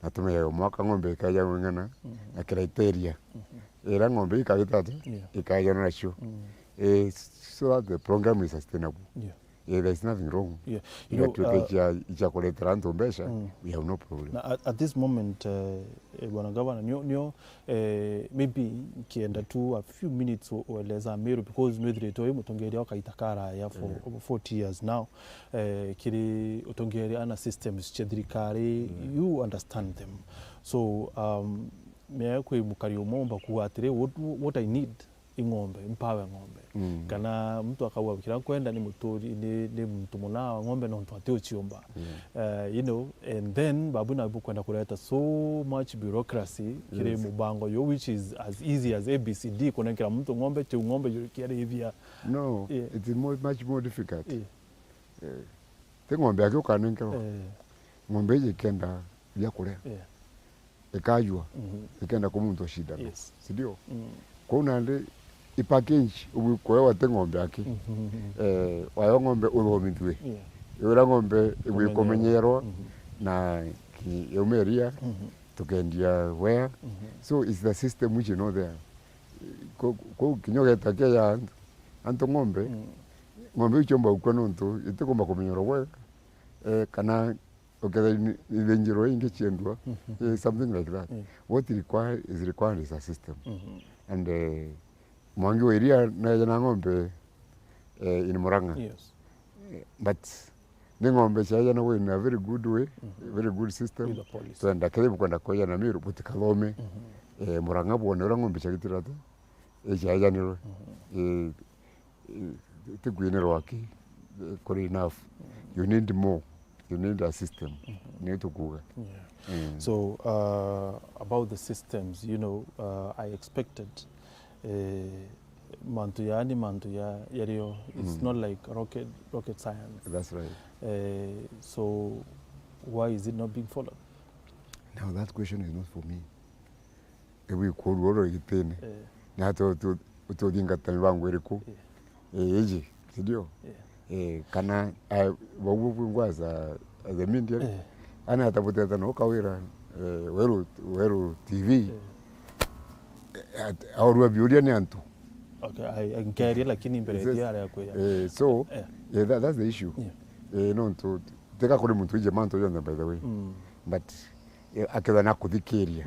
na tumenye mwaka ng'ombe ikaja ng'ana, mhm, na criteria. Mhm. Ira ng'ombe ikagita atia? Yeah. Ikaja nacio. Mm. Eh, so that the program is sustainable. Yeah. Eh, there is nothing wrong. Yeah. You know, igatuika, uh, icia, icia kuretera antu mbeca, mm, we have no problem. Na at, at this moment, eh, eh, Bwana Gavana, nio, nio, eh, maybe nkienda tu a few minutes u-, ueleza Meru, because nwithiritwe wi mutongeria wa kaita karaya for, yeah, over forty years now. Eh, kiri utongeria na systems cia thirikari, yeah, you understand them. So, um, mea kwi mukari umwe umba kuuga atiri, "What, what I need i ng'ombe, mpawe ng'ombe." Mm. Kana muntu akauga, "Kiria nkwenda ni muturi, ni, ni muntu muna wa ng'ombe nontu ati uciumba." Yeah. Eh, you know, and then babu na bukwenda kureta so much bureaucracy kiri, yes, mubango yo, which is as easy as A B C D, kunenkera muntu ng'ombe, kiu ng'ombe kiarithia. No, yeah, it is more, much more difficult. Yeah. Eh, ti ng'ombe yake ukanenkerwa. Eh. Ng'ombe iji ikenda bia kuria. Eh. Ikajua. Mhm. Ikenda ku muntu ashindana. Yes. Si ndio? Mm. Kwou nandi i package ubu kwewa ti ng'ombe yake. Mhm. Eh, wayo ng'ombe uthomithue. Yeah. Uria ng'ombe igwikumenyerwa na ki-, yauma iria, tukendia wea. So it's the system which you know there. Ku-, ku kinya ugeta kia ya antu ng'ombe, ng'ombe iu ciomba gukua nontu itikumba kumenyerwa bwega, eh, kana ukethira ni-, ithinjirwa ingi ciendwa, eh, something like that. What require, is required is a system. And, eh, Mwangi wa iria naeja na ng'ombe, eh, in Murang'a. Yes. Eh, but ni ng'ombe ciaejanagwa in a very good way, very good system. With a policy. Twenda kethira bukwenda kweja na Meru, butikathome. Eh, Murang'a bwone uria ng'ombe ciagitira ati, eh, ciaejanirwe. Eh, eh, ti kwinirwa aki, eh, kuri enough. You need more. You need a system. Niyo tukuuga. Yeah. So, uh, about the systems, you know, uh, I expected, eh, mantu ya ni mantu ya, yario. It's not like rocket, rocket science. That's right. Eh, so why is it not being followed? Now that question is not for me. Ibu ikurua uru gitine. Eh. Na tu, tu, tuthingata mibango iriku? Eh. Eh, iji, si ndio? Eh. Eh, kana, ah, bau bu ngwaza, as a media, eh, ana atabuteta no kawira, eh, Weru, Weru T V. Eh. Eh, at-, aurua biuria ni antu. Okay, ai, ai, nkeria lakini mbere ya aria kwira. Eh, so, eh, yeah, that, that's the issue. Yeah. Eh, nontu, teka kuri muntu wije mantu jonthe, by the way. But, eh, akethira nakuthikiria.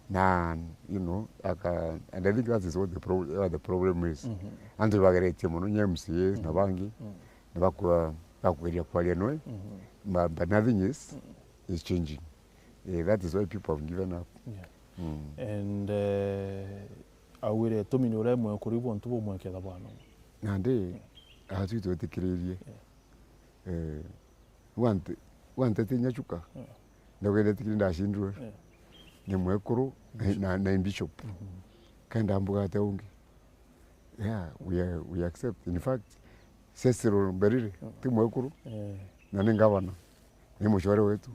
Na, you know, aka-, and I think that is what the pro-, what the problem is. Antu bageretie mono, nya M C As na bangi, na bakwa-, bakugeria kwaria noe, but, but nothing is, is changing. Eh, that is why people have given up. Yeah. And, eh, augire, "Tumi ni uria imwe kuri bontu bumwe ketha bwana." Nandi, atwi twetikiririe. Eh, wante-, wantete inya chuka. Ndaugire tikiri ndacindirwe. Ni mwekuru na, na bishop. Kaenda mbuga ate ungi. Yeah, we are, we accept. In fact, Cecil Mberire, ti mwekuru. Na ni ngavana. Ni mucore wetu.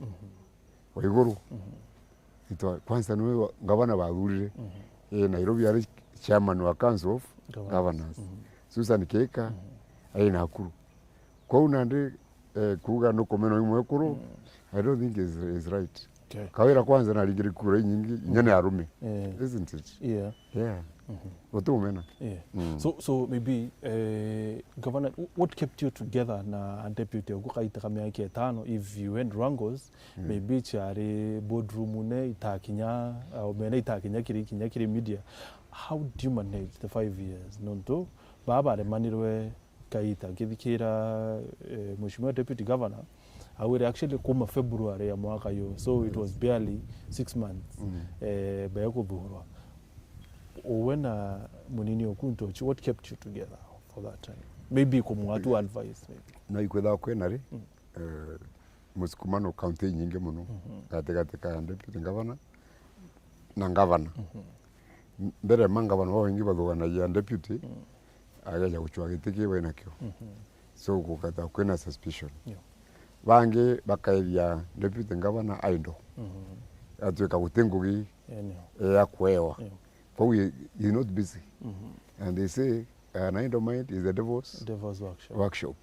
Wa iguru. Itwa, kwanza niwe wa-, ngavana bathurire. Eh, Nairobi ari chairman wa Council of Governors. Susan Kihika, ari Nakuru. Kwou nandi, eh, kuuga nukumena uyu mwekuru, I don't think is, is right. Okay. Kawira kwanza naringire kura inyingi, inya ni arume. Eh. Isn't it? Yeah. Yeah. Utumena. Yeah. So, so maybe, eh, Governor, wh-, what kept you together na deputy oku kaita ka miaka itano, if you went wrangles, maybe ciari boardroom ne itakinya, au mena itakinya kiri, kinya kiri media. How do you manage the five years? Nontu, baba baremanirwe kaita, ngithikira, eh, Mheshimiwa Deputy Governor, augire actually kuma February ya mwaka uyu, so it was barely six months, eh, mbere kuthurwa. Uwe na munini oku Ntochi, what kept you together for that time? Maybe kumwa tu advice, maybe. No ikwetha kwina ri, eh, musukumano kaunti inyingi mono, gatigati ka deputy governor na ngavana. Mbere ma ngavana babaingi bathuganagia deputy, ageja gucua giti kiu enakio. So gukata kwina suspicion. Bangi bakaithia deputy ngavana idle. Atuika guti ngugi ya kuewa. Kwou he, he is not busy. And they say, an idle mind is the devil's workshop.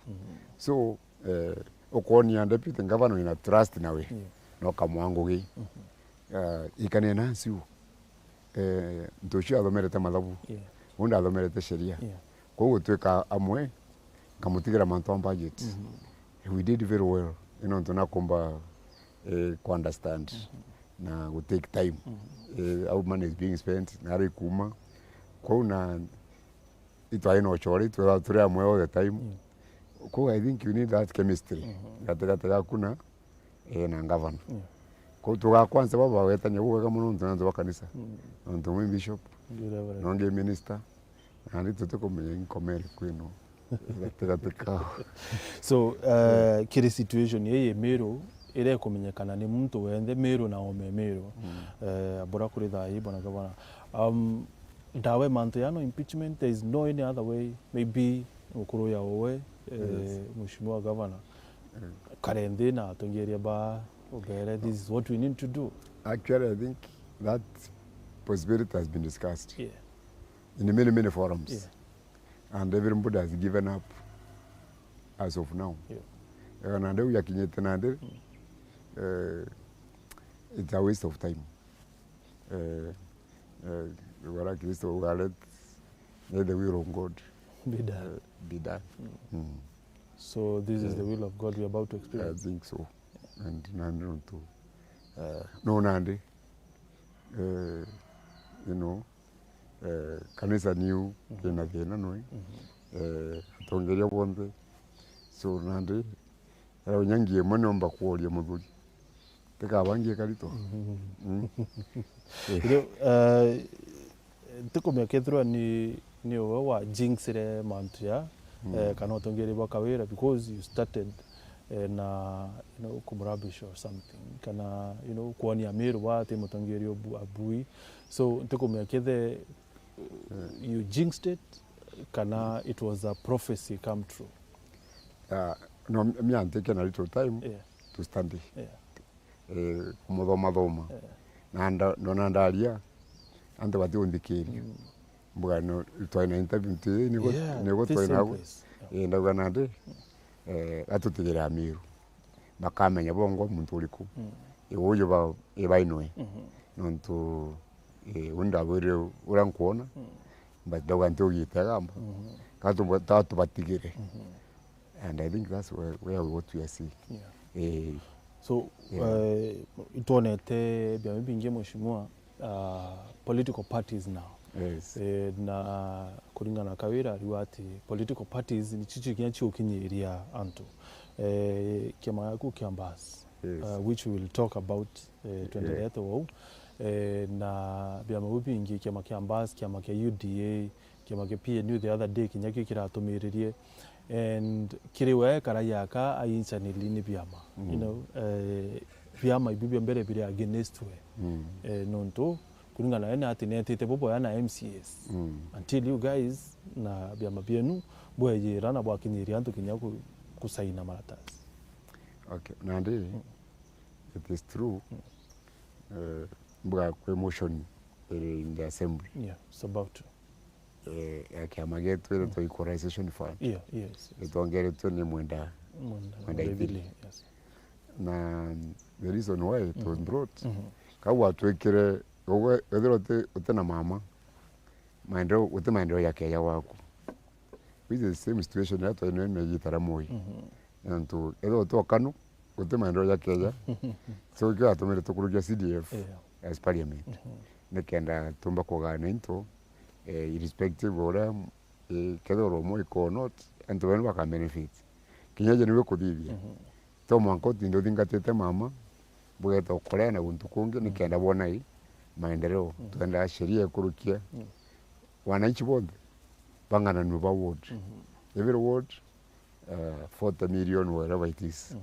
So, eh, ukonia deputy governor wina trust nawe, na ukamwa ngugi. Eh, ikania na nsiu. Eh, Ntochi athomerete mathabu. Uu ndathomerete sheria. Kwou gutwika amwe, nkamutigira mantu a budget. We did very well. Ino ntu nakumba, eh, ku understand na gu take time. Eh, how money is being spent, na ari kuma. Kwou na itwari na uchori, twethagwa turi amwe all the time. Kwou I think you need that chemistry gatigati gaku na, eh, na ngavana. Kwou tuga kwanza baba wetania bwega mono nontu ni antu ba kanisa. Nontu mwi bishop, nongi minister, nandi tutikumenya inkoma iriku ino gatigati kao. So, eh, kiri situation ii Meru, iria ikumenyekana ni muntu wenthe, Meru na ome Meru, eh, bura kuri thaa ii, bwana gavana. Um, ndawe mantu ya no impeachment, there is no any other way, maybe ukuru ya uwe, eh, Mheshimiwa Governor, kare nthi na atongeria ba ubere, this is what we need to do. Actually, I think that possibility has been discussed in many, many forums. And everybody has given up as of now. Eh, nandi u yakinyite nandi, eh, it's a waste of time. Eh, eh, bara Kristo uga, let, let the will of God, be done. Eh, be done. Mm. So this is the will of God we are about to experience. I think so. And nandi nontu, eh, no nandi, eh, you know, eh, kanisa niu kina thina noi. Eh, atongeria bonthe. So nandi, era unya ngie imwe niomba kuoria muthuri. Tikabangie karito. Mm. Riu, eh, ntikumenya kethirwa ni, ni uwe wa jinxire mantu ya, eh, kana utongeria bwa Kawira because you started, eh, na, you know, kumrubbish or something. Kana, you know, kwonia Miru wa ati mutongeria ubu-, abui. So, ntikumenya kethe you jinxed it, kana it was a prophecy come true. Ah, no, mi antike na little time, yeah, to study. Yeah. Eh, kumuthoma thoma. Yeah. Na nda-, ndona ndaria, antu batiunthikiria. Mm. Mbuga no, twina interview nti, nigo, yeah, nigo this twina same place. Yeah. Eh, ndauga nandi, eh, atutigire Amiru. Bakamenya bongo muntu uriku. Mm. Iwe uju ba, ibainwe. Mhm. Nontu, eh, u ndabwire uria nkwona, mm, but ndauga nti ugite gamba. Mhm. Ka tuba-, ta tubatigire. Mhm. And I think that's where, where what we are seeing. Yeah. Eh, so, yeah, eh, itwonete biama bibingi, Mheshimiwa, uh, political parties now. Yes. Eh, na kuringana na Kawira ariuga ati political parties ni chichi kinya chiukinyiria antu. Eh, kiama giaku kia Mbas, yes, uh, which we will talk about, eh, yeah, twenty-third wou. Eh, na biama biu bingi, kiama kia Mbas, kiama kia U D A, kiama kia P N U the other day, kinya kio kiratumiririe. And kiri we karagia aka aincanili ni biama. Mm. You know, eh, biama ibi bia mbere biri against we. Mm. Eh, nontu, kuringana nawe, ni ati netite buboya na M C As. Mm. Until you guys na biama bienu bweyira na bwakinyiria antu kinya ku-, kusaina maratasi. Okay, nandi, mm, it is true. Mm. Eh, mbuga kwi motion iri in the assembly. Yeah, it's about to. Eh, ya kiama gietu iria twa Equalization Fund. Yeah, yes, yes. Itongeretwe ni Mwenda, Mwenda, Mwenda Ibili, Ibili, yes. Na the reason why it was brought, kau gwatwikire, ugwe, ethirwa uti, uti na mama, maendeleo, guti maendeleo ya keja waku. Which is the same situation iria twari nayo na igita ria Moi. Mhm. Nontu ethirwa uti okanu, guti maendeleo ja Kenya. So, ikio yatumire tukurukia C D F, yeah, as parliament. Mhm. Nikenda tumba kugana into, eh, irrespective uria, eh, kethirwa uromwe iko or not, antu benu baka benefit. Kinya je niwe kuthithia. Mhm. To mwanka utinde uthingatite mama, bugeta ukorea na guntu kungi, nikenda bona i maendeleo. Mhm. Twenda sheria ikurukia. Mm. Wananchi bonthe bang'ananue ba ward. Mhm. Every ward, uh, forty million, wherever it is. Mhm.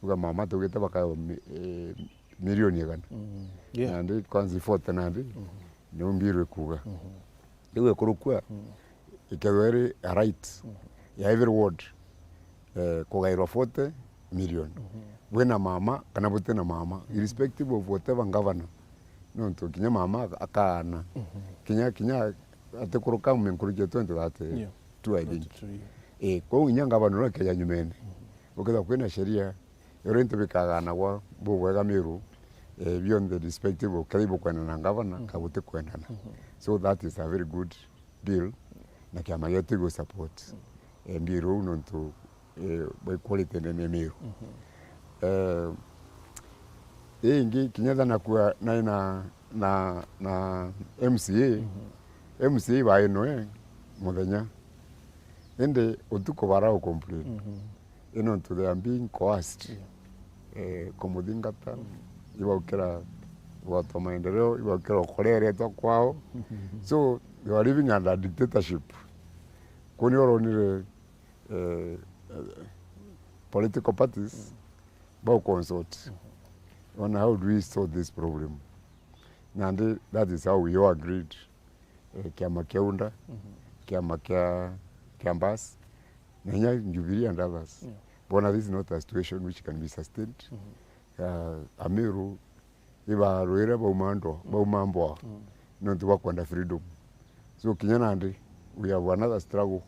Uga mama tugite bakayo mi-, eh, milioni igana. Mhm. Yeah. Nandi kwanza forty nandi, mhm, niu mbiru ikuga. Mhm. Riu ikurukua, mhm, ikethirwa iri a right, mhm, ya every ward, eh, kugairwa forty million. Mhm. Bwina mama kana butina mama, mhm, irrespective of whatever governor. Nontu kinya mama ak-, akaana. Mhm. Kinya, kinya atikuruka menkurukia twenty thirty-two, I think. Yeah. Twenty-three. Eh, kwou inya ngavana uria akeja nyumene. Mhm. Ukethirwa kwina sheria, uria into bikaganagwa bubwega Miru, eh, bionthe irrespective of kethira ibukwendana na ngavana, mhm, ka butikwendana. Mhm. So that is a very good bill, na kiama gietu igu support, eh, bill uu nontu, eh, bwa equality nene Miru. Mhm. Eh, ingi kinya tha nakua nai na, na, na M C A, mhm, M C A ibainwe muthenya, indi utuku bara u complain. Mhm. Ino ntu they are being coerced, yeah, eh, kumuthingata, mm, ibaukira gwatwa maendeleo, ibaukira ukoreretwa kwao. So, you are living under a dictatorship. Kuni oronire, eh, eh, political parties, mm, bau consult. Mm-hmm. On how do we solve this problem? Nandi that is how we all agreed. Eh, kiama kia UDA, mhm, kiama kia, kia Mbas, na inya Jubilee and others. Yeah. Bona this is not a situation which can be sustained. Mhm. Uh, Amiru, ibarwire bauma ndwa, mm, bauma mbwa, mm, nontu bakwenda freedom. So kinya nandi, we have another struggle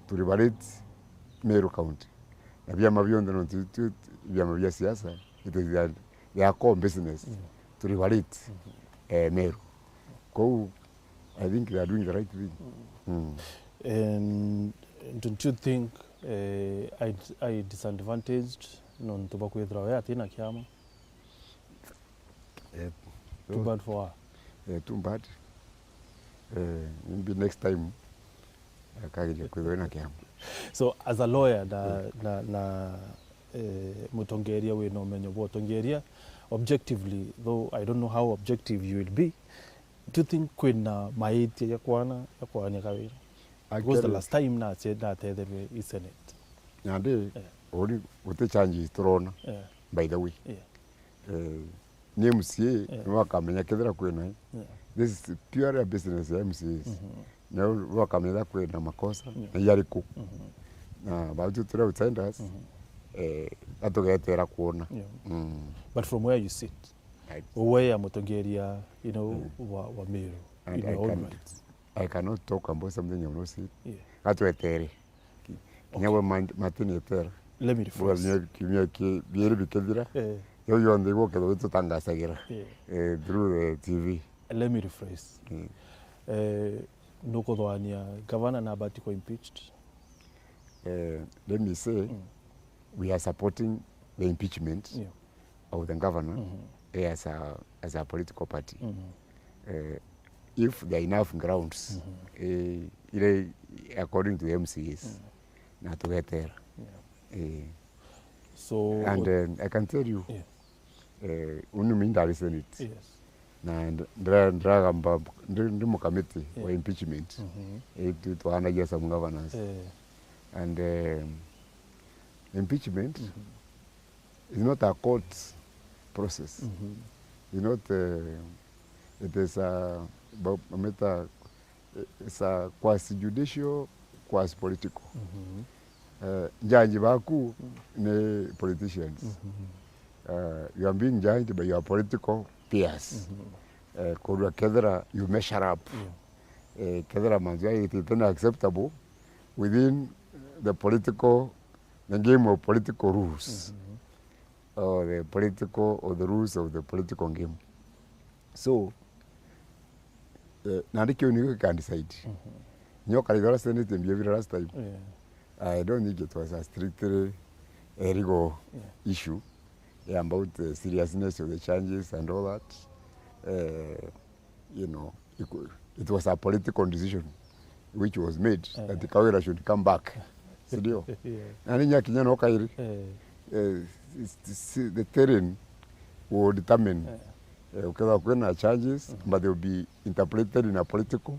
to liberate Meru County. na biama bionthe, nontu tu, tu, biama bia siasa, it is their, their core business to liberate, eh, Meru. Kou, I think they are doing the right thing. Mm. And don't you think, eh, I, I disadvantaged nontu bwa kwithirwa we atina kiama? Eh, too bad for her. Eh, too bad. Eh, maybe next time akageria kwithirwa na kiama. So, as a lawyer na, na, na, eh, mutongeria wina umenyo bwa utongeria, objectively, though I don't know how objective you will be, do you think kwina maitia ya kwana, ya kwania kawira? Because the last time na, natetherwe i Senate. Nandi, eh, uri guti changes turona, eh, by the way. Yeah. Eh, ni M C A, eh, niwe akamenya kethira kwina. Yeah. This is purely a business ya M C As. Mhm. Niwe akamenya kwina makosa, yeah, na yariku. Mhm. Na batu turi outsiders, mhm, eh, atugetera kuona. Yeah. Mm. But from where you sit, right, we ya mutongeria, you know, mm, wa, wa Meru, and in I your own can, rights. I cannot talk about something I've not seen. Yeah. Gatwetere. Kinya, okay, we ma-, matinetera. Let me rephrase. Kiumia ki-, bieri bikithira. Eh. Yo yonthe igukethwa itutangasagira. Eh. Eh, through the T V. Let me rephrase. Mm. Eh, nukuthwania gavana na abati kwa impeached? Eh, let me say, mm, we are supporting the impeachment, yeah, of the governor, mhm, eh, as a, as a political party. Mhm. Eh, if there are enough grounds, mhm, eh, ire according to the M C As, mm, na tugetera. Yeah. Eh. So, and, what, eh, I can tell you, yeah, eh, unu mi ndari Senate. Yes. Na ndra-, ndra-, ndiragamba ndi, ndi mukamiti, yeah, wa impeachment. Mhm. Eh, tu-, twanagia some governors. Eh. And, eh, impeachment, mhm, is not a court process. Mhm. It's not, eh, it is a, ba-, bameta, eh, it's a quasi judicial, quasi political. Mhm. Eh, judge baku, mm, ni politicians. Mhm. Eh, you are being judged by your political peers. Mhm. Eh, kurua kethira you measure up. Yeah. Eh, kethira mantu ya itite na acceptable within the political, the game of political rules. Mhm. Or the political, or the rules of the political game. So, eh, nandi kiu nikio gika decide. Mhm. Nyo kari gora Senate mbia bira last time. Yeah. I don't think it was a strictly a legal, yeah, issue, yeah, about the seriousness of the charges and all that. Eh, you know, it wa-, it was a political decision which was made, eh, that Kawira should come back. Si ndio? Yeah. Na ni nyakinya no kairi. Eh. Eh, it's, it's, the terrain will determine, eh, eh, ukethwa kwina charges, mhm, but they will be interpreted in a political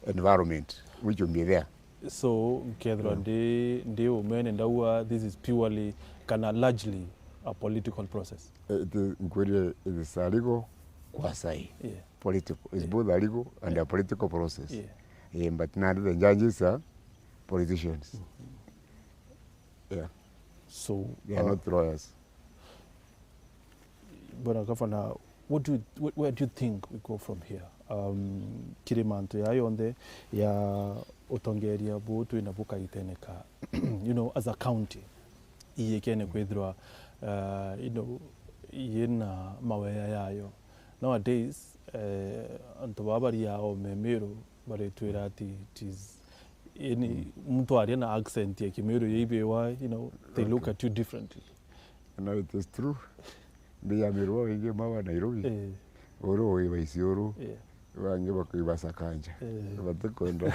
environment which will be there. So, nkethirwa, yeah, ndi, ndi umene ndauga this is purely kana largely a political process? Eh, it is, nkwirie it is a legal quasi. Yeah. Political. It's, yeah, both a legal and, yeah, a political process. Yeah. Eh, but none of the judges are politicians. Mm-hmm. Yeah. So, they are, uh, not lawyers. Bwana Gavana, what do you, wh-, where do you think we go from here? Um, kiri mantu ya yonthe ya utongeria bu twina bu kaitene ka, you know, as a county, iyikene kwithirwa, uh, you know, yina maweya yayo. Nowadays, eh, antu baba bari ya ome Meru baritwira ati it is, yani, mm, muntu aria na accent ya Kimeru ya ibiwa, you know, they look, okay, at you differently. No, it is true. Ndi ya Meru wingi ma wa Nairobi. Eh. Uru wi wa Isiolo. Yeah. Bangi bakiuga Sakanja. Eh. Batikwenda.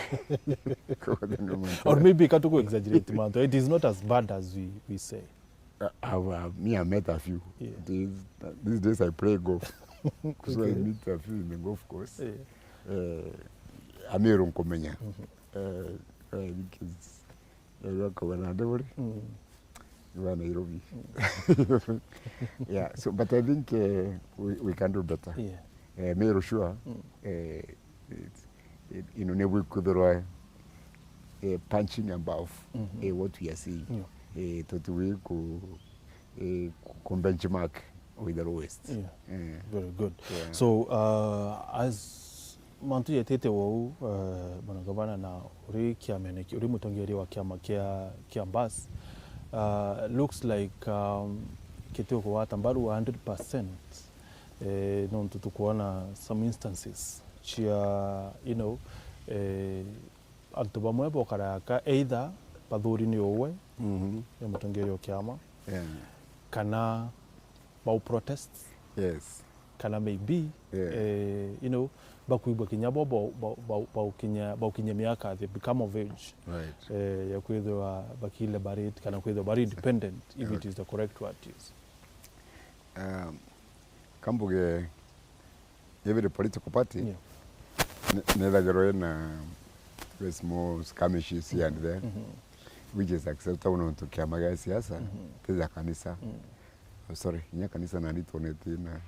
Or maybe ka tuku exaggerate mantu. It is not as bad as we, we say. Uh, I've, uh, me, I met a few. Yeah. These, these days I play golf. So I, okay, meet a few in the golf course. Yeah. Eh, Amiru nkumenya. Mhm. Eh, I think it's, eh, akauga nandi buri. Mm. Ni wa Nairobi. Mm. Yeah, so, but I think, eh, we, we can do better. Yeah. Eh, Meru sure, mm, eh, it, it, you know, ni bwikwithirwa, eh, punching above, mhm, eh, what we are seeing. Yeah. Eh, tutiwi ku, eh, ku, ku benchmark with the lowest. Yeah. Eh. Very good. Yeah. So, uh, as mantu jetete wou, uh, Bwana Gavana, na uri kiamene ki-, uri mutongeria wa kiama kia, kia Mbas, Uh, looks like, um, kiti ukugwata mbaru a hundred percent, eh, nontu tukwona some instances cia, you know, eh, antu bamwe bokaraka either bathuri ni uwe, mhm, ni mutongeria o kiama, yeah, kana bau protest, yes, kana maybe, yeah, eh, you know, bakwigua kinya bo, bo, bo, bo, baukinya, baukinya miaka, they become of age, right, eh, ya kwithirwa bakile barit kana kwithirwa bari independent, if, yeah, it is the correct word to use. Um, kambuge every political party, yeah, ne-, nethagirwa ina very small skirmishes here and there, mhm, which is acceptable nontu kiama gia siasa, mhm, ti ja kanisa. Mm. Oh, sorry, inya kanisa nandi twonete na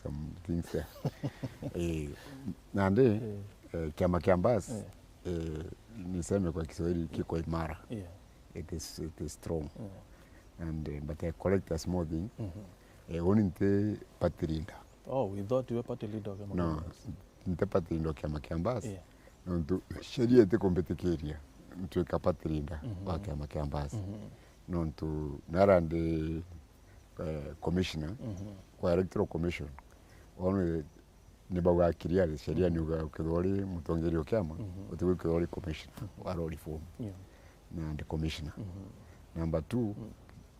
some things there. Eh, nandi, eh, kiama kia Mbas, eh, niseme kwa Kiswahili kiko imara. Yeah. It is, it is strong. Yeah. And, eh, but I correct a small thing. Mhm. Eh, uni nti party leader. Oh, we thought you were party leader of the Mwananchi. No, nti party leader o kiama kia Mbas. Yeah. Nontu sheria itikumbitikiria ntuika party leader, mhm, wa kiama kia Mbas. Mhm. Nontu nara ndi, eh, commissioner, mhm, kwa Electoral Commission. Only ni bauga clearly, sheria, mhm, ni uga ukethirwa uri mutongeria o kiama, mhm, utigwikirwa uri commissioner, mhm, wa law reform. Yeah. Na ndi commissioner. Mhm. Number two, mm,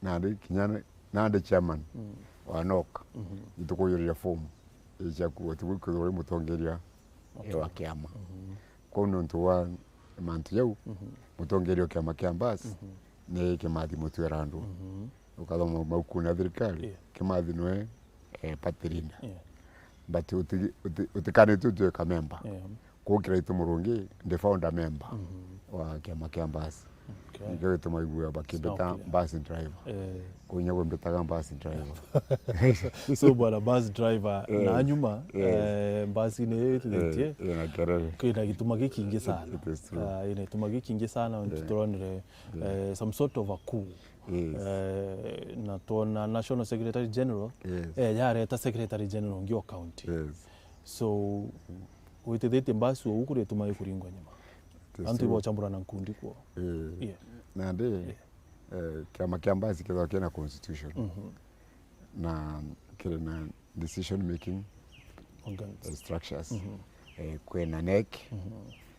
nandi kinya ni-, nandi chairman, mm, wa NOC, mhm, nitukuyuriria form iciaku utigwikirwa uri mutongeria, okay, wa kiama. Mhm. Kwou nontu wa mantu jau, mhm, mutongeria o kiama kia Mbas, mhm, ni Kimathi Mutwira Andu. Mhm. Ukathoma maukune ya thirikari, yeah, Kimathi nwe, eh, party leader. Yeah. But uti-, uti-, utikanitue tuika member. Yeah. Kwou Kiraitu Murungi, ndi founder member, mhm, wa kiama kia Mbas. Okay. Nikio gituma igua bakimbita, okay, bus driver. Eh. Kwou inya gwe mbitaga bus driver. So, bwana bus driver, yes, na nyuma, yes, eh, bus-ini iyo itithitie, eh, ina kerere, kwina gituma gikingi sana. It is true. Ah, ina gituma gikingi sana, yeah, nontu turonire, yeah, eh, some sort of a coup. Yes. Eh, na twona National Secretary General, yes, eh, yareta Secretary General ungi o county. Yes. So, witithitie mbasi uu kuria ituma ikuringwa nyuma. Antu ibochambura na nkundi kwoo. Eh. Yeah. Nandi, yeah, eh, kiama kia mbasi kithagwa kina constitution. Mhm. Na kiri na decision making, organs, eh, structures. Mhm. Eh, kwina NEC. Mhm.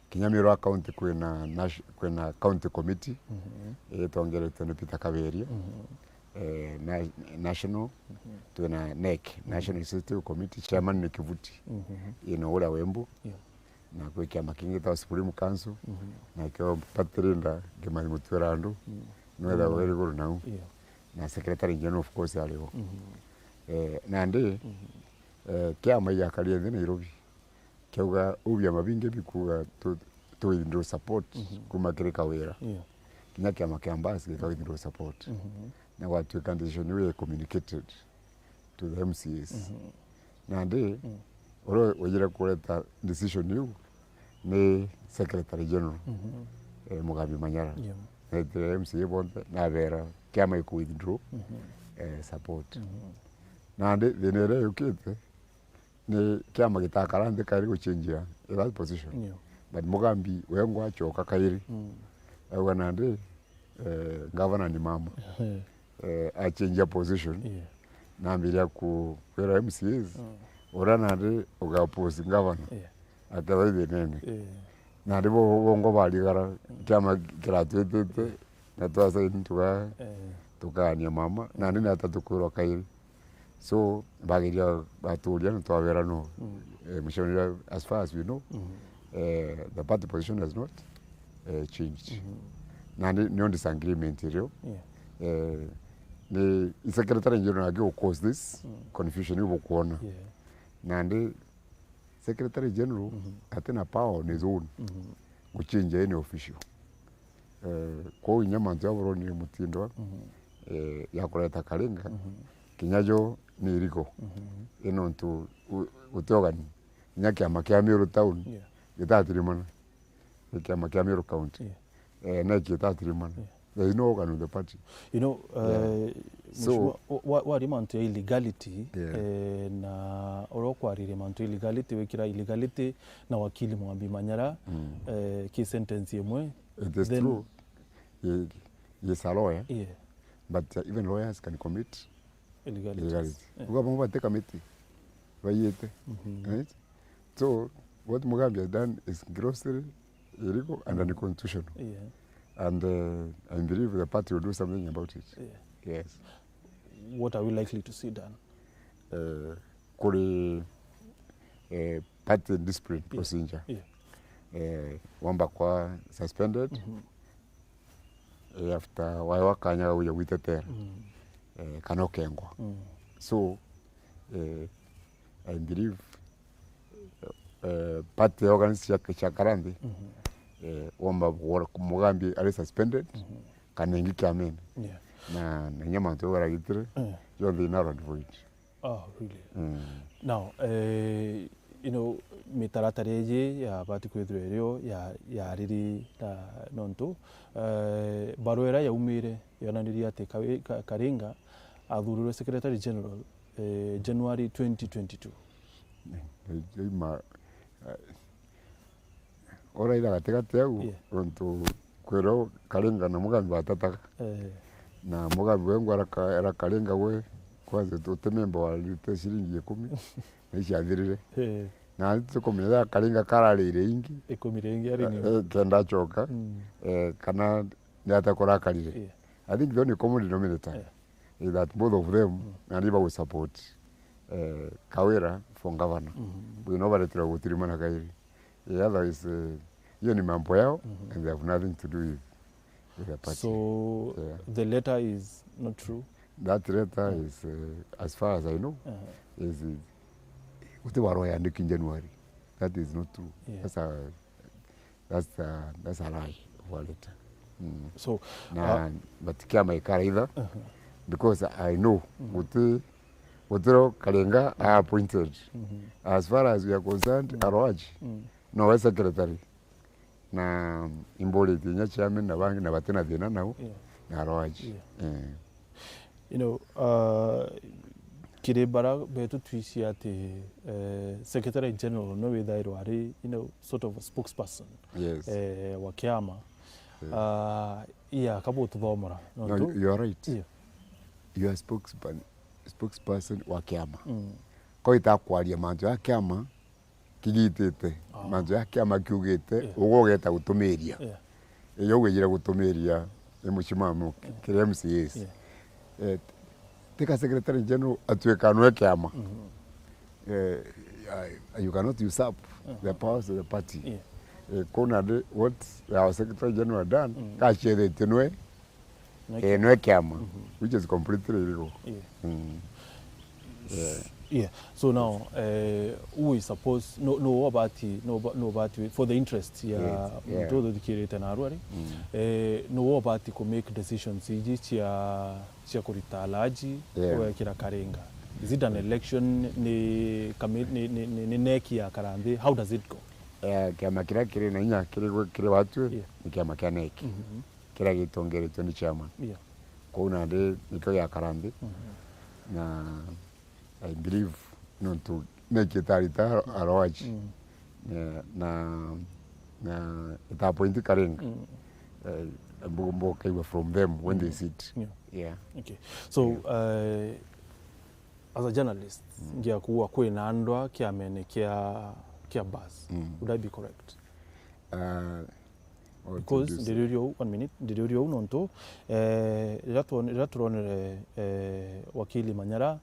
Kinya Meru county kwina nash-, kwina county committee, mhm, itongeretwe ni Peter Kaberia. Mhm. Eh, na-, national, mhm, twina NEC, mhm, National Executive Committee, chairman ni Kivuti. Mhm. Ino uria Wembu. Yeah. Na kwi kiama kingi ta Supreme Council, mhm, nakio party leader Kimathi Mutwira Andu, mhm, nwethagwa, mhm, iri iguru nau. Yeah. Na Secretary General of course ari o. Mhm. Eh, nandi, mhm, eh, kiama giakarire nthi Nairobi, kiauga uu biama bingi bikuuga tu, tu withdraw support, mhm, kuma kiri Kawira. Yeah. Kinya kiama kia mbasi gika withdraw support. Mhm. Na gwatuika decision iu ya communicated to the M C As. Mhm. Nandi, mm, uria wejire kureta decision iu ni Secretary General, mhm, eh, Mugambi Manyara. Yeah. Netire M C A bonthe, nabera kiama iku withdraw, mhm, eh, support. Mhm. Nandi, thina iria yukite, ni kiama gitakara nthi kairi guchenjia that position. Yeah. But Mugambi wengwa acoka kairi. Mm. Auga nandi, eh, governor ni mama. Eh, achenjia position. Yeah. Nambiria ku-, kwira M C As, mm, uria nandi uga oppose governor. Yeah. Akethwa ithinene. Yeah. Nandi bo-, bongo barigara, mm, kiama kiratwitite, na twasaini tuga, eh, tukaania mama, nandi nata tukwirwa kairi. So, bageria baturia na twabera no. Mm. Eh, mwisho as far as we know, mm, eh, the party position has not, eh, changed. Mm-hmm. Nandi, nio disagreement irio. Yeah. Eh, ni Secretary General agi cause this, mm, confusion iu bukwona. Yeah. Nandi Secretary General, mhm, atina power on his own, mhm, guchange any official. Eh, kwou inya mantu ja Buroni Mutindwa, mhm, eh, ya kureta Karinga, mhm, kinya jo ni irigo. Mhm. Ino ntu u-, guti ogani. Inya kiama kia Meru Town, yeah, gitatirimana. Ni kiama kia Meru County. Yeah. Eh, na gitatirimana. Yeah. There is no organ of the party. You know, yeah, eh, so, mheshimiwa, wa-, wa-, wari mantu ya illegality, yeah, eh, na uria ukwaririe mantu ya illegality, wikira illegality na wakili Mugambi Manyara, mm, eh, ki sentence imwe. It is then true. Ye-, yes, a lawyer. Yeah. But uh, even lawyers can commit Illegalities. illegality. Yeah. Uga bamwe bate kamiti baiyite. Mhm. Right? So what Mugambi has done is grossly illegal and unconstitutional. Yeah. And uh, I believe the party will do something about it. Yeah. Yes. What are we likely to see done? Uh, kuri uh, party discipline Yeah. procedure. Yeah. Uh, wamba kwa suspended Mhm. eh, after waewa kanya ga gwititetera Mm. eh, kana ukengwa. Mm. So eh, I believe eh, party organs cia, cia Karanthi Mhm. eh, wamba gwa-, Mugambi ari suspended Mhm. kana ingi kiamene. Yeah. Na na inya mantu baragitire Eh. jonthe ina null and void. Oh, really? Mm. Now, eh, you know, mitaratara iji yabati kwithirwa irio ya yariri na nontu eh, barua iria yaumire yonanirie ati Kawi- Ka- Karinga athurirwe Secretary General eh, January twenty twenty-two. Ima oraira gatigati au Yeah. nontu kwirwo Karinga na Mugambi batataga Eh, na Mugambi wengwa araka- arakaringa gwe kwanza uti memba warite ciringi ikumi na iciathirire eh, na tukumenya ya Karinga kararire ingi ikumi ringi ari ni. eh, kenda acoka Mm. eh, kana ni atakurakarire. Yeah. I think the only common denominator Yeah. is that both of them mm. and they will support uh, Kawira for governor. Mhm. We know baretire gutirimana kairi. The other is uh, hiyo ni mambo yao Mhm. and they have nothing to do with, with the party. So Yeah. the letter is not true. That letter Mm. is uh, as far as I know Uh, is uh, guti barua yandiki January. That is not true. Yeah. That's a that's a that's a lie of a letter. Mm. so Na but kiama ikara itha uh, because I know guti gutiro Karinga are appointed. mhm. As far as we are concerned, Mm. Aroaji Mm. no we secretary na imborite inya chairman na bangi na batina thina nao Yeah. na Aroaji. Yeah. Eh. You know, uh, kiri bara betu twisi ati eh, Secretary General no withairwa ari, you know, sort of a spokesperson Yes. eh, wa kiama. Yeah. Uh, iya kabututhomora No, nontu you, you are right. Yeah. You are spokesperson, spokesperson wa kiama. Mm. Ko itakwaria mantu ya kiama kigitite Ah. mantu ya kiama kiugite Yeah. ugo ugeta gutumiria Yeah. iyo ugejire gutumiria ni muchimamo kiria M C As. Yeah. Eh, tika secretary general atwika nwe kiama. Mhm. Eh, I- you cannot usurp the powers of the party. Yeah. Eh, kuna de what our secretary general done Mm. kachethete nwe No eh, nwe kiama which is completely illegal. Yeah. Mm. Yeah. So now, uh, who is supposed, no, no, what about, no, but no, but for the interest, yeah, Yes, yeah. Muntu uthikirite na arwari, Mm. eh, no, what about to make decisions iji cia cia kurita alaji Yeah. gwekira Karinga? Is it an election ni kami- ni ni ni, ni neki ya Karanthi? How does it go? Eh, kiama kiria kiri na inya kiri gwe- kiri watu Yeah. ni kiama kia NEC Mhm. kiria gitongeretwe ni chairman. Yeah. Kuu nandi nikio gia Karanthi Mhm. na I believe nontu NEC itarita Aroaji Mm. na na na ita appoint Karinga. Mm. Eh, mbu- mbukaigua from them when they sit. Yeah. Yeah. Okay. So, uh, as a journalist, ngia kuwa kwina andwa kiamene kia kia bus. Mm. Would I be correct? Uh, what Because to do? ndiririo, one minute, ndiririo nontu eh, riria twon- riria turonere eh, wakili Manyara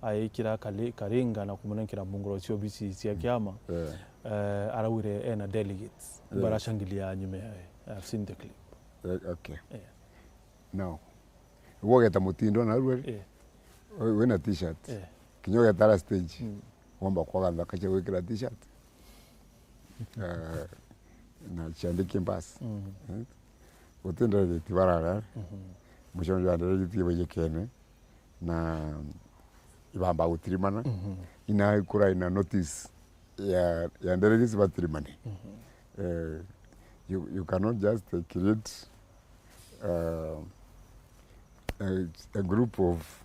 aikira Kali- Karinga na kumunenkera mbunguro cia obisi cia kiama, Yeah. eh, araugire ena delegates Yes. barashangilia nyuma yawe. I've seen the clip. Eh, okay. Yeah. Now, ugeta mutindo na ruari Yeah. wina t-shirt Yeah. kinya ugetara stage Mm. wamba kwaga nthaka cia gwikira t-shirt. Eh, na ciandike bus. Mm. Eh? Guti nderegeti barara. Mhm. Muchonjo wa nderegeti baijikene na ibamba gutirimana. Mhm. Ina ikura ina notice ya ya nderegeti batirimane. Mhm. Eh, you, you cannot just uh, create uh, a, a group of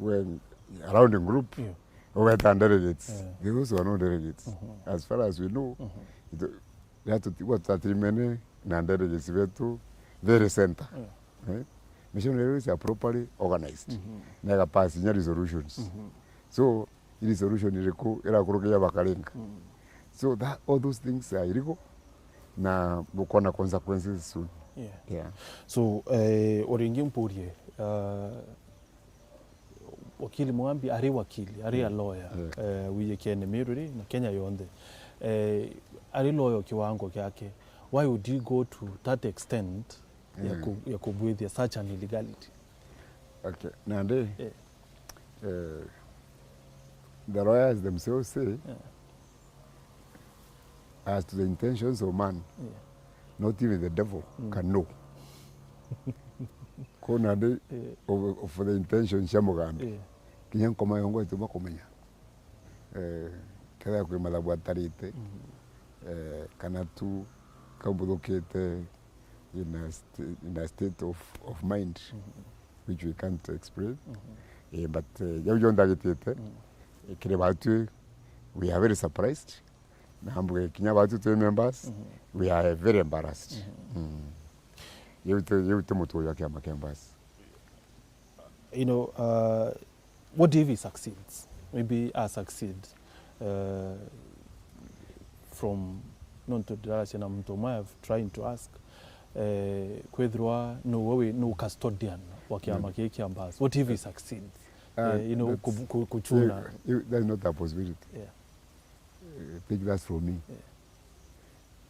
when around a group Yeah. ugeta delegates. Yeah. Those were not delegates. Mhm. As far as we know, Mhm. it- that what that remain na delegates betu very center. Yeah. Eh? Missionaries are properly organized. Mhm. Na ikapass inya resolutions. Mhm. So, i resolution iriku irakurukia Bakarenga? Mm. So that, all those things are illegal, na bukona consequences soon. Yeah. Yeah. So, eh, uringi mpurie, uh, wakili Mugambi ari wakili, ari a lawyer, yeah, eh, wijikene Meru ri na Kenya yonthe. Eh, ari lawyer kiwango kiake, why would you go to that extent ya, mm, ku-, ya kubwithia such an illegality? Okay, nandi, yeah, eh, the lawyers themselves say, yeah, as to the intentions of man, yeah, not even the devil, mm, can know. Ko nandi, yeah, of, of the intentions cia Mugambi, yeah, kinya nkoma yongwa itiumba kumenya. Eh, kethira kwi mathabu atarite, mm, eh, kana tu kaubuthukite in a st-, in a state of, of mind, mm, which we can't explain. Mm. Eh, but, eh, jau jonthe agitite, mm, eh, kiri batwi, we are very surprised. Na mbuge kinya batwi twi members, mm, we are very embarrassed. Mm. Mm. Jau ti, jau ti mutugo jwa kiama kia Mbas. You know, uh, what if he succeeds? Maybe I succeed, uh, from, nontu ndiracia na muntu umwe, I've trying to ask, eh, kwithirwa nuwe wi, nu custodian wa kiama, mm, kii kia Mbas. What if he succeeds? Uh, eh, you know, that's, ku-, ku-, kuchuna. You, you, that's not a possibility. Yeah. Uh, take that from me. Yeah.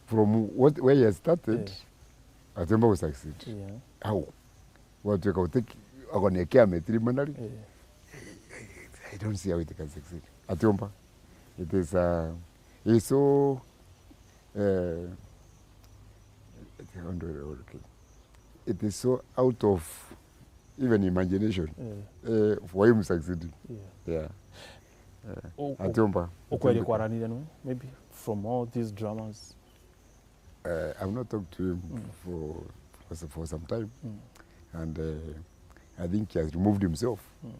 From what, where he has started, yeah, atiumba gu succeed. Yeah. How? Gwatuika utiki, akonekia metiri manari. Yeah. I don't see how it can succeed. Atiumba. It is, uh, it's so, uh, how do I, okay. It is so out of even imagination. Yeah. Eh, for him succeeding. Yeah. Yeah. Eh, u-, u-, atiumba. Ukweria kwaraniria nu, maybe from all these dramas? Uh, I've not talked to him, mm, for, for, for some time. Mm. And, uh, I think he has removed himself, mm,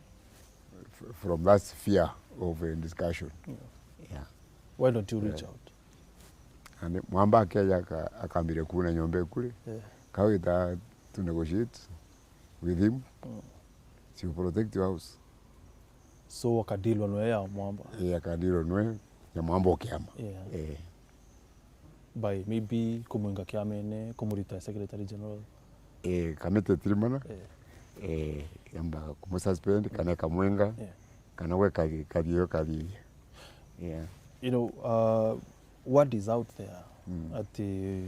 f-, from that sphere of, uh, discussion. Yeah. Yeah. Why don't you reach, yeah, out? And Mwamba akeja aka-, akambiria kuuna nyomba ikuri. Yeah. Kawita to negotiate with him. Mm. To protect your house. So wakadilwa nwe ya Mwamba? Eh, akadilwa nwe ya Mwamba o kiama. Yeah. Eh. By maybe kumwinga kiamene, kumurita Secretary General? Eh, kamite tirimana. Eh. Eh, yamba kumususpend, kana ikamwinga, yeah, kana gwe kathi-, kathithia, kathithia. Yeah. You know, uh, word is out there, mm, ati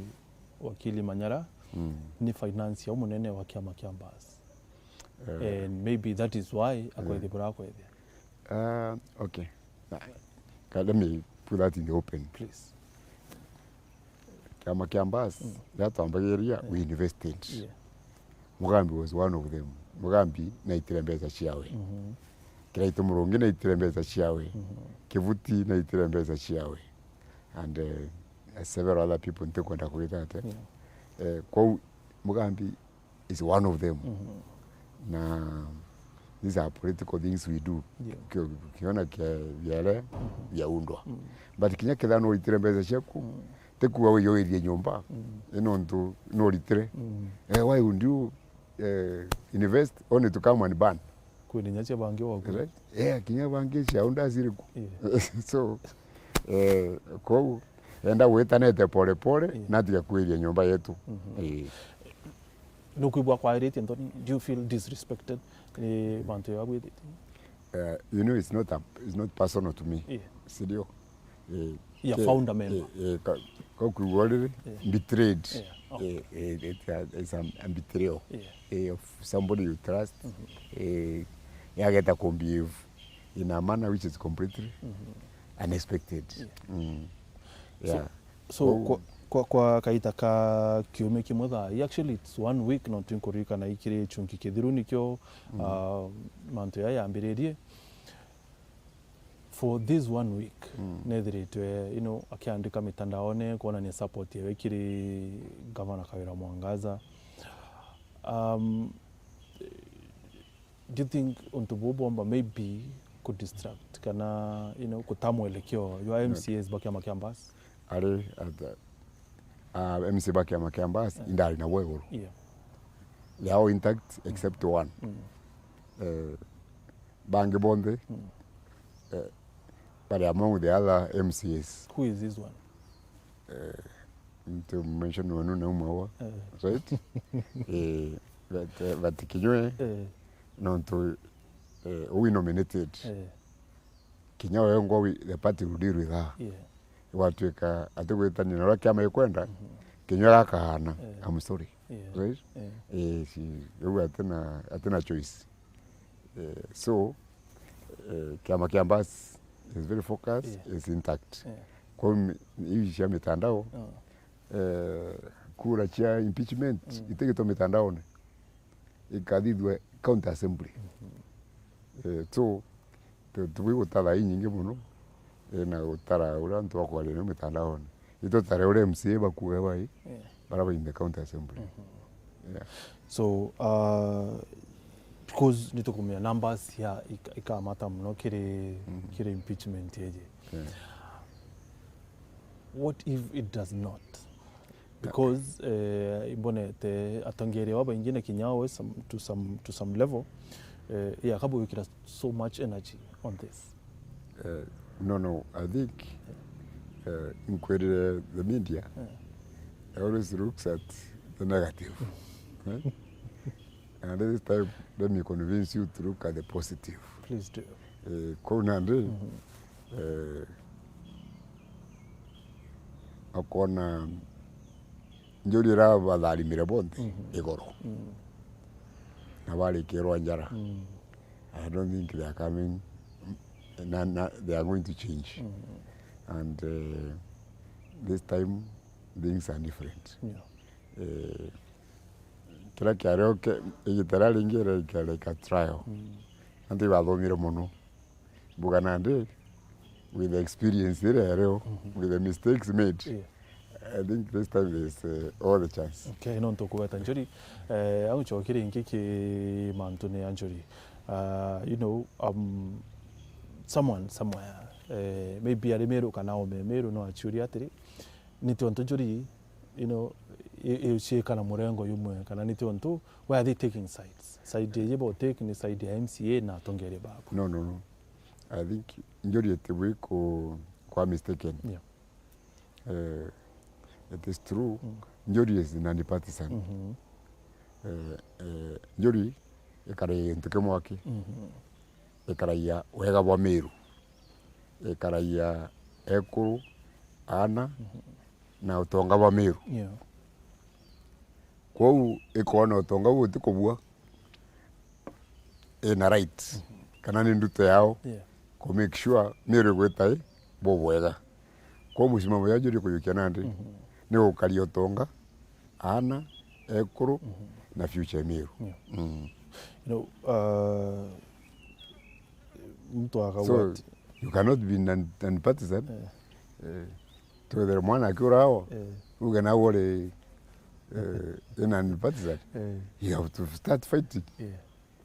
wakili Manyara, mm, ni financier umunene wa kiama kia Mbas. Eh. And maybe that is why, eh, akwethia bura akwethia. Uh, okay. Let me put that in the open. Please. Kiama kia Mbas, mm, riria twambagiria, yeah, we invested. Yeah. Mugambi was one of them. Mugambi naitire mbeca ciawe. Mhm. Kiraitu Murungi naitire mbeca ciawe. Mhm. Kivuti naitire mbeca ciawe. And, uh, several other people ntikwenda kwita ate. Yeah. Eh, kwou Mugambi is one of them. Mhm. Na these are political things we do. Yeah. Ki-, kiona kia biare, mhm, biaundwa. Mm. But kinya kethira no oritire mbeca ciaku, mm, ti kuuga wiyoithie nyomba. Mm. Ino ntu no oritire. Mm. Eh, why would you, eh, invest only to come and burn? Kwina inya cia bangi waku. Right? Eh, kinya bangi ciao ndaciri ku. Yeah. So, eh, kwou, enda gwitanete pole pole, yeah, natiga kwiria nyomba yetu. Mhm. Eh. Nukwigua kwairitie nthoni? Do you feel disrespected ni bantu ya bwithite? Uh, you know, it's not a, it's not personal to me. Yeah. Si ndio? Eh, yeah, ke-, founder member. Eh, eh, ka-, ka kwigua riri, yeah, betrayed. Yeah, okay. Eh, eh, it, uh, it's a, a betrayal. Yeah. Eh, of somebody you trust. Mhm. Eh, yageta kumbehave in a manner which is completely, mhm, unexpected. Yeah. Mm. So, yeah. So, kwou kwa, kwa, kwa kaita ka kiumia kimwe thaa ii, actually it's one week, no twinkuririkana ikiri chunki kithiru nikio, mm, ah, mantu ya yambiririe. For this one week, mm, nethiritwe, you know, akiandika mitandaone kuonania support yawe kiri Gavana Kawira Mwangaza. Um, do you think untu buu bwomba maybe ku distract kana, you know, kuta mwelekeo jwa, yeah, M C As ba kiama kia Mbas? Ari at the, uh, M C A ba kiama kia Mbas, yeah, indari na bweguru. Yeah. They are all intact except one. Mm. Eh, bangi bonthe, mm, eh, bari among the other M C As. Who is this one? Eh, to mention wenu na umwe wa, eh, right? Eh, but, eh, but Kinyua, eh, nontu, eh, we nominated. Eh. Kinya wewe ngwa wi-, the party will deal with her. Yeah. Gwatuika atigwitania na uria kiama gikwenda, mhm, Kinyua gakahana. Yeah. I'm sorry. Yeah. Right? Yeah. Eh, si, riu atina, atina choice. Eh, so, eh, kiama kia Mbas is very focused, yeah, is intact. Yeah. Kwa hiyo mi-, hizi cia mitandao, oh, eh, kura cia impeachment, mm, itigitwa mitandaone. Ikathithua county assembly. Mhm. Eh, so, tu-, tubui gutara inyingi muno, eh, na gutara uria antu bakwaria nao mitandaone. Itutare uria M C A bakuuga bai, yeah, bara bai in the county assembly. Mhm. Yeah. So, uh, because nitukumenya numbers ya ik-, ikamata muno kiri, mhm, kiri impeachment yeje. Yeah. What if it does not? Because, eh, imbonete atongeria babaingi na kinya we some, to some, to some level, eh, yeah, kabwikira so much energy on this. Eh, no, no, I think, eh, inkwirire the media, eh, always looks at the negative. Eh? And this time, let me convince you to look at the positive. Please do. Eh, kuu nandi, mhm, eh, ukona Njuri irabatharimire bonthe, mhm, igoro. Mm. Na barikirwa njara. Mm. I don't think they are coming, na, na, they are going to change. Mm. And, eh, this time, things are different. Yeah. Eh, kiria kiario ke-, igita riria ringi rikareka trial. Mm. Antu ibathomire mono. Mbuga nandi, with the experience iria irio, mhm, with the mistakes made, yeah, I think this time there is, uh, all the chance. Okay, nontu ukugweta Njuri, eh, au ncoki ringi ki mantune ya Njuri. Uh, you know, um, someone somewhere, eh, maybe ari Meru kana ome Meru no aciuria atiri, ni tiontu Njuri, you know, i-, iciika na murengo jumwe, kana ni tiontu, why are they taking sides? Side iji bo take ni side ya M C A na atongeria babo. No, no, no. I think Njuri itibui ku-, kwa mistaken. Yeah. Eh, it is true. Mm. Njuri is non-partisan. Mhm. Eh, eh, Njuri ikaragia gintu kimwe aki. Mhm. Ikaragia wega bwa Meru. Ikaragia ekuru, aana, mhm, na utonga bwa Meru. Yeah. Kwou ikona utonga buu utikubua, ina right, mhm, kana ni nduto yao, yeah, ku make sure Meru igwita i bubwega. Kwou musimamo ya Njuri kujukia nandi, mhm, ni gukaria utonga, aana, ekuru, mhm, na future ya Meru. Yeah. Mm. You know, uh, mtu akauga so, ati you cannot be non-, non-partisan. Eh. Eh. Twethire mwana akiurawa, eh, uge nawe uri, eh, in non-partisan. Eh. You have to start fighting. Yeah.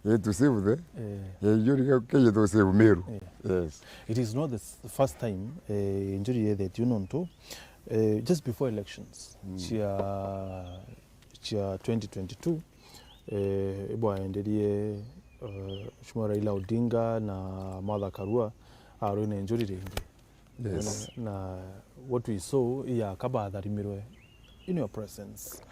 Eh, to save the, eh, eh, Njuri ke-, keje to save Meru. Yeah. Yes. It is not the s-, first time, eh, Njuri yethetio nontu, eh, just before elections, mm, cia, cia twenty twenty-two, eh, ibwaenderie, eh, Mheshimiwa Raila Odinga na Martha Karua arwine Njuri ringi. Yes. Na, na what we saw, iyaka batharimirwe in your presence.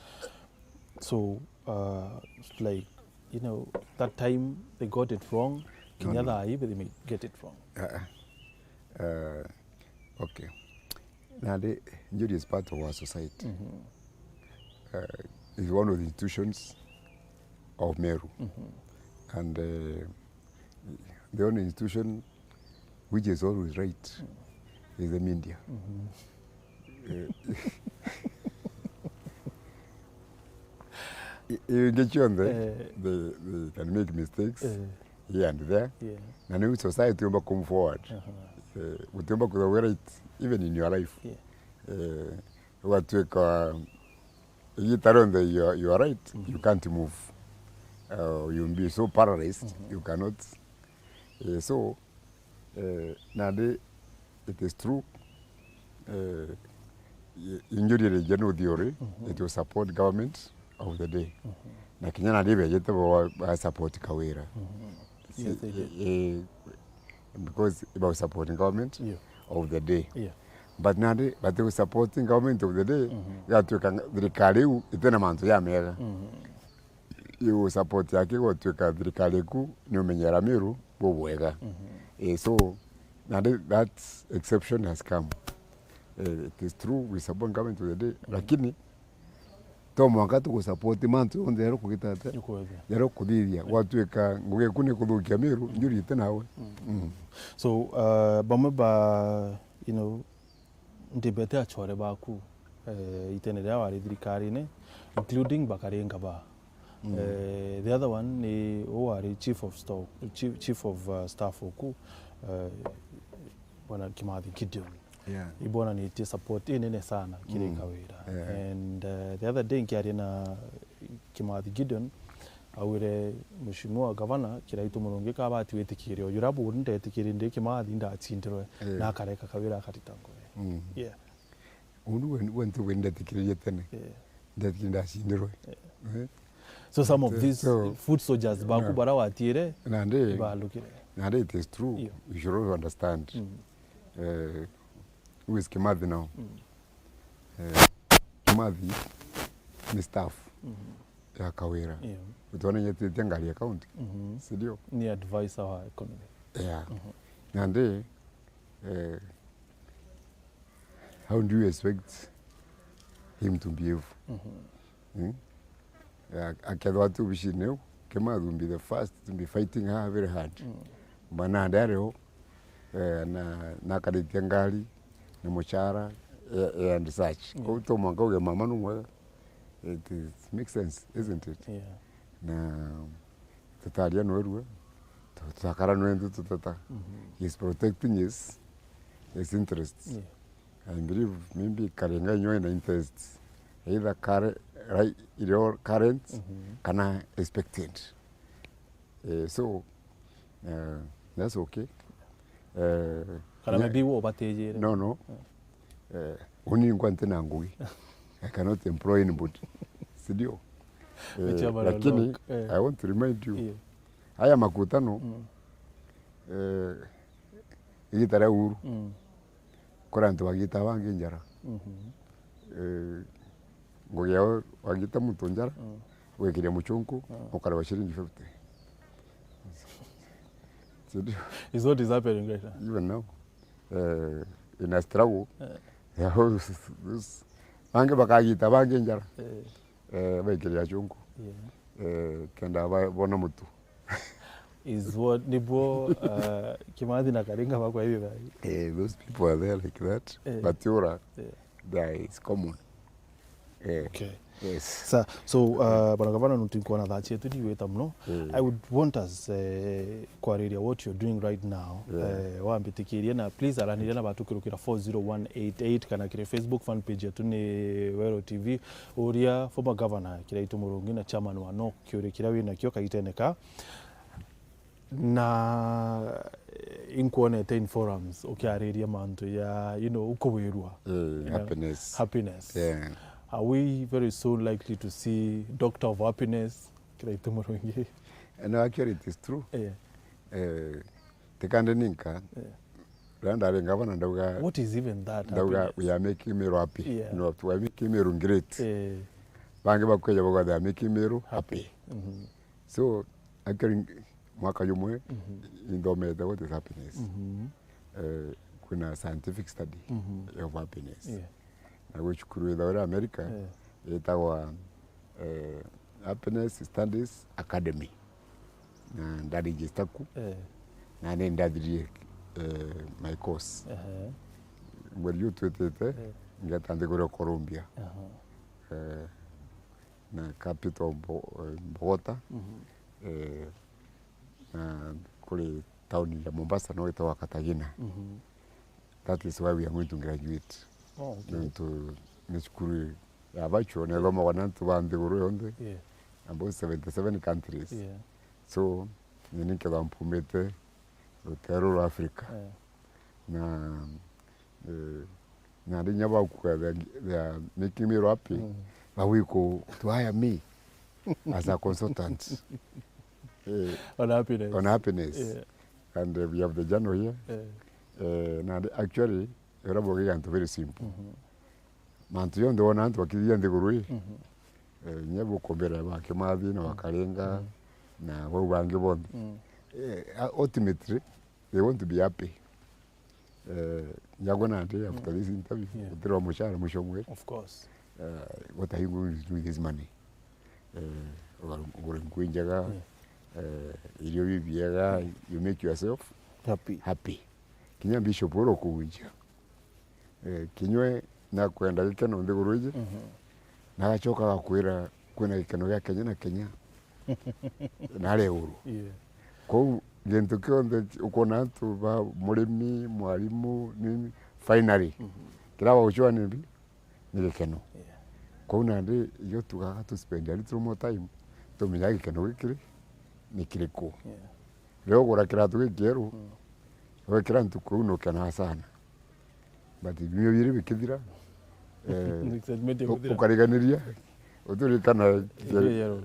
So, uh, it's like, you know, that time they got it wrong, kinya thaa ii they may get it wrong. Uh-uh. Uh, okay. Nandi, Njuri is part of our society. Mm-hmm. Uh, is one of the institutions of Meru. Mm-hmm. And, uh, the only institution which is always right, mm, is the media. Mm-hmm. Eh, i-, ingi cionthe, eh, they, they can make mistakes, eh, here and there. Yeah. Na niu society yumba come forward. Aha. Eh, gutiumba kwithirwa wi right, even in your life. Yeah. Eh, ugatuika igita rionthe you are, you are right, mm-hmm, you can't move. Uh, you'll be so paralyzed, mm-hmm, you cannot. Eh, so, eh, nandi it is true. Eh, i-, Njuri iri nja no theory, mm-hmm, it will support government. of the day. Na kinya nandi bejete bo ba support Kawira. Si- Yes, they do. Eh, because about supporting government Yeah. of the day. Yeah. But nandi bati supporting government of the day, igatuika thirikari iu itena mantu ja mega. Iu support yake igatuika thirikari iku ni umenyera Meru bubwega. Eh, so nandi that exception has come. Eh, it is true we support government of the day, lakini to mwanka tugusupport mantu jonthe jaria ukugita atia? Jukwethia. Jaria ukuthithia. Gwatuika ngugi eku ni kuthukia Meru, njurite nawe. Mm. So, uh, bamwe ba, you know, ndibete achore baku, eh, itene riria wari thirikarine, including bakari ngavana. Eh, the other one ni uu wari chief of stock, chief, chief of, uh, staff uku, eh, Bwana Kimathi Gideon. Yeah. Ibonanitie support inene sana kiri Kawira. Yeah. And, uh, the other day nkiaria na Kimathi Gideon, augire, "Mheshimiwa Gavana, Kiraitu Murungi kabati witikire, uyu rabu ndetikirie ndi Kimathi ndacindirwe, Yeah. na akareka Kawira akarita ngugi." Yeah. Uu niwe, niwe ntuge ndetikiririe tene. Yeah. Ndetikiririe ndacindirwe. Eh? So some of Ati, these so, foot soldiers baku no. bara watiire, Nandi, balukire. Nandi it is true. Yeah. You should also understand. Eh, who is Kimathi now? Eh, Kimathi ni staff ya Kawira. Yeah. Utwona nyetitie ngari ya county. Si ndio? Ni advisor wa economy. Yeah. Nandi, eh, how do you expect him to behave? Mm? Yeah, akethwa ati obicine iu, Kimathi will be the first to be fighting her very hard. But nandi ari o, eh, na, nakaritie ngari, na muchara, eh, eh, and such. Kou to mwanka uge mama nu mwega. It is, makes sense, isn't it? Yeah. Na tutaria nwerue, tu-, tutakara nwendu tutata. He is protecting his, his interests. Yeah. I believe maybe Karenga inyo ina interests. Either curre-, right, iri o current, kana expected. Eh, so, eh, that's okay. Eh, Kana nya- maybe wo batijire. No, no. Eh, uni nkwa ntina ngugi. I cannot employ anybody. Si ndio? Eh, Nicho bado lakini, lock, eh. I want to remind you, Yeah. aya makutano, eh, igita ria Uhuru, kuri antu bagita bangi njara. Eh, ngugi yao wagita muntu njara, wikiria muchunku, ukarewa shilingi fifty. Si ndio? Is what is happening right now. Even now. Eh, in a struggle. Eh. Bangi bakagita bangi njara. Eh. Eh, baikiria chungu. Yeah. Eh, kenda ba-, bona mutu. Is what, nibuo, uh, Kimathi na Karenga bakwa hivi bai. Eh, those people are there like that. Eh. But ura, Yeah. there is common. Eh, Okay. yes. Sa, so, uh, bwana gavana, nontu nkwona thaa cietu ni igwita muno. Mm. I would want us, eh, kwariria what you're doing right now. Yeah. Eh, wambitikirie na please araniria na batu kirukira four zero one eight eight kana kiri Facebook fan page yetu ni Wero T V. Uria former governor Kiraitu Murungi na chairman wa NOC kiuria kiria winakio kagitene ka. Na, eh, inkwonete in forums ukiariria mantu ya, you know, ukubwirua. Eh, You know, happiness. happiness. Yeah. Are we very soon likely to see Doctor of Happiness, Kiraitu Murungi? No, actually, it is true. Yeah. Eh, tikande ninka. Yeah. Riria ndari ngavana ndauga, What is even that ndauga, happiness? "We are making Meru happy." Yeah. You know, "We are making Meru great." Eh. Bangi bakwija bauga, "They are making Meru happy." Happy. Mhm. So, actually, mwaka jumwe, Mhm. inthomete what is happiness. Mhm. Eh, kwina scientific study Mhm. of happiness. Yeah. Na gwi cukuru ithagwa iri America, Yeah. itagwa, eh, Happiness Studies Academy. Na ndaregister ku, Yeah. na ni ndathirie, eh, my course. Ehe. Mweri juu twitite, Yeah. ngeta nthiguru ya Colombia. Aha. Eh, na capital Bo-, eh, Bogota. Mhm. Eh, na kuri tauni ya Mombasa no itagwa Cartagena. Mhm. That is where we are going to graduate. Oh, okay. Nontu ni cukuru ya virtual, na ithomagwa ni antu ba nthiguru yonthe, Yeah. about seventy seven countries. Yeah. So, ni nkethwa mpumite ruteere rwa Africa. Yeah. Na, eh, na rinya bakuga they are, they are making me happy, Mm. bawiko to hire me. as a consultant. Eh, on happiness. On happiness. Yeah. And, uh, we have the journal here. Yeah. Eh, na actually, era boge gantu very simple. Mhm. Mantu yonthe wona antu bakithithia nthiguru ii, mhm, eh, inya bukombera ba Kimathi na, mm, Wakarenga, mm, na bau bangi bonthe. Mm. Eh, ultimately, they want to be happy. Eh, nyagwe nandi after, mm, this interview, yeah, gutirwa mushara mwisho mweri. Of course. Eh, what are you going to do with this money? Eh, ugure nguo injega, yeah, eh, irio bibiega, mm, you make yourself happy. Happy. Kinya bishop ura ukuunjia. Eh, kinywe nakwenda gikeno nthiguru iji, mhm, na agacoka agakwira kwina gikeno gia kenya na kenya na aria iguru. Yeah. Kou gintu kionthe ukwona antu ba murimi, mwarimu, nini, finally, mhm, kiria bagucua ni mbi? Ni gikeno. Yeah. Kou nandi iyo tugaga tu spend a little more time, tumenyaga gikeno gikiri ni kiriku. Yeah. Riria ugura kiratu gikieru, mm, wekira ntuku iu nukenaga sana. But bimwe biiri bikithira, eh, ukarigania, utirikana,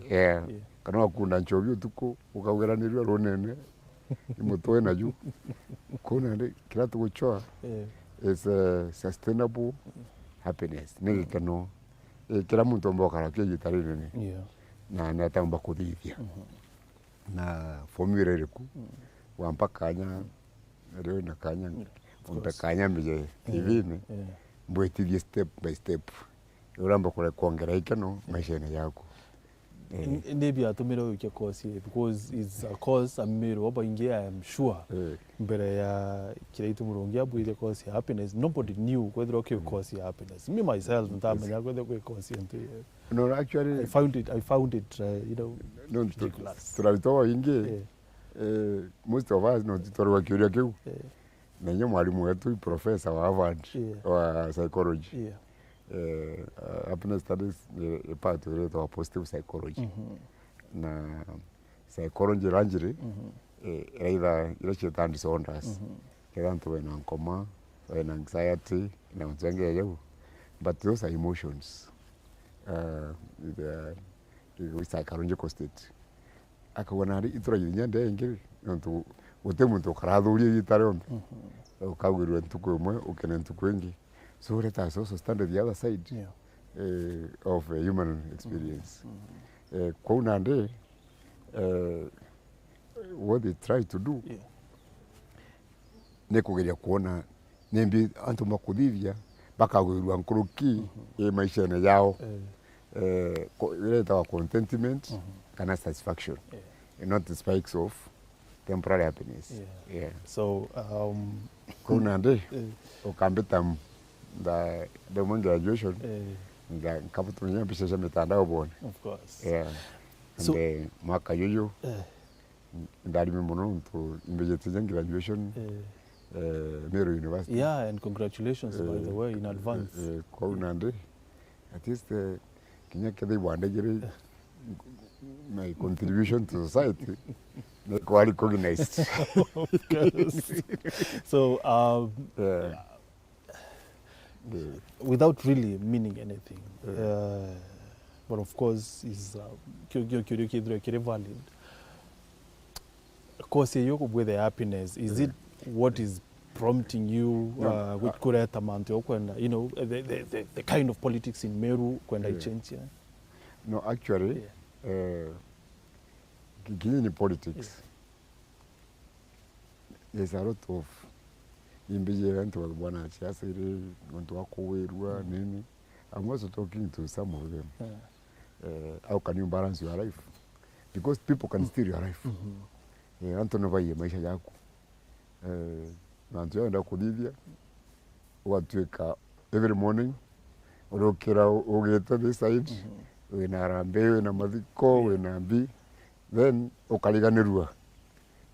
yeah, kana wakunda nchobi utuku, ukaugiranirua runene, imutwe naju. Kou nandi kiria tugucoa, yeah, is a sustainable happiness. Ni gikeno. Eh, kira muntu omba gukara kio igita rinene. Yeah. Na ni ataumba kuthithia. Mhm. Na formula iriku? Mm. Wampa kanya, mm, riu na kanya, mm, of course, umpe kanya mbije, yeah, T V-ini, yeah, mbwitithie step by step. Uramba kure kwongera ikeno, yeah, maishene yaku. Eh. Ni, ni biatumire ujukia course ii, because it's a course Amiru babaingi, I am sure, eh, mbere ya kiria itu Murungi abwire course ya happiness, nobody knew kwethirwa ki, mm, course ya happiness. Me myself, yes, ntamenya kwethirwa kwi course ya ntu. No, actually, I found it, I found it, uh, you know, no, tu-, ridiculous. Turaritwa baingi, eh, eh, most of us, no, titwarigwa kiuria kiu. Eh. Na inya mwarimu wetu, professor wa Harvard, yeah, wa psychology. Yeah. Eh, uh, happiness studies, eh, part iria itagwa positive psychology. Mhm. Na psychology iria njiri, mhm, eh, iraitha iria cietaga disorders. Mhm. Kethira antu bena nkoma, bena anxiety, na mantu jangi ja jau. But those are emotions. Uh, the, the psychological state. Akauga, nari ituragia inya ndee ingi, nontu guti muntu ukarathuria igita rionthe. Mhm. Ukagwirua ntuku imwe, ukene ntuku ingi. So let us also stand at the other side, yeah, eh, of, eh, human experience. Mhm. Eh, kwou nandi, eh, what they try to do, yeah, ni kugeria kwona nimbi antu makuthithia bakagwirua nkuruki, mhm, i maishene yao. Eh. Eh, ko-, iria itagwa contentment, mhm, kana satisfaction. Yeah. Not the spikes of temporary happiness. Yeah. Yeah. So, um, kou nandi, eh, ukambita m-, nda-, ndauma graduation, eh, nga-, nkabutumia mbica cia mitandao bone. Of course. Yeah. So, and, eh, mwaka juju, eh, ndarimi mono nontu imbijite ja graduation, eh, eh, Meru University. Yeah, and congratulations, by the way, in advance. Eh, eh, kwou nandi, at least, eh, kinya kethira ibwandagire my contribution to society, ni kwa recognized. Of course. So, um, yeah. Yeah. Without really meaning anything. Yeah. Uh, but of course, is, uh, kio, kio, kiuria kithirwa kiri valid. Cause iyo kubwithe happiness, is it, yeah, what is prompting you, no, uh, which, uh, kureta mantu ya kwenda, you know, the, the, the, the kind of politics in Meru kwenda, yeah, ichange, yeah? No, actually, yeah, eh, ki-, kinyi ni politics. Yeah. There's a lot of imbiji antu ba-, bwana siasa iri, nontu wa kugwirua, mm, nini. I'm also talking to some of them. Yeah. Eh, how can you balance your life? Because people can, mm, steal your life. Mm-hmm. Eh, antu no baiye maisha jaku. Eh, na antu yenda kuthithia, ugatuika every morning, urukira u-, ugite this side, mhm, wina harambee, wina mathiko, yeah, wina mbi, then ukariganirua.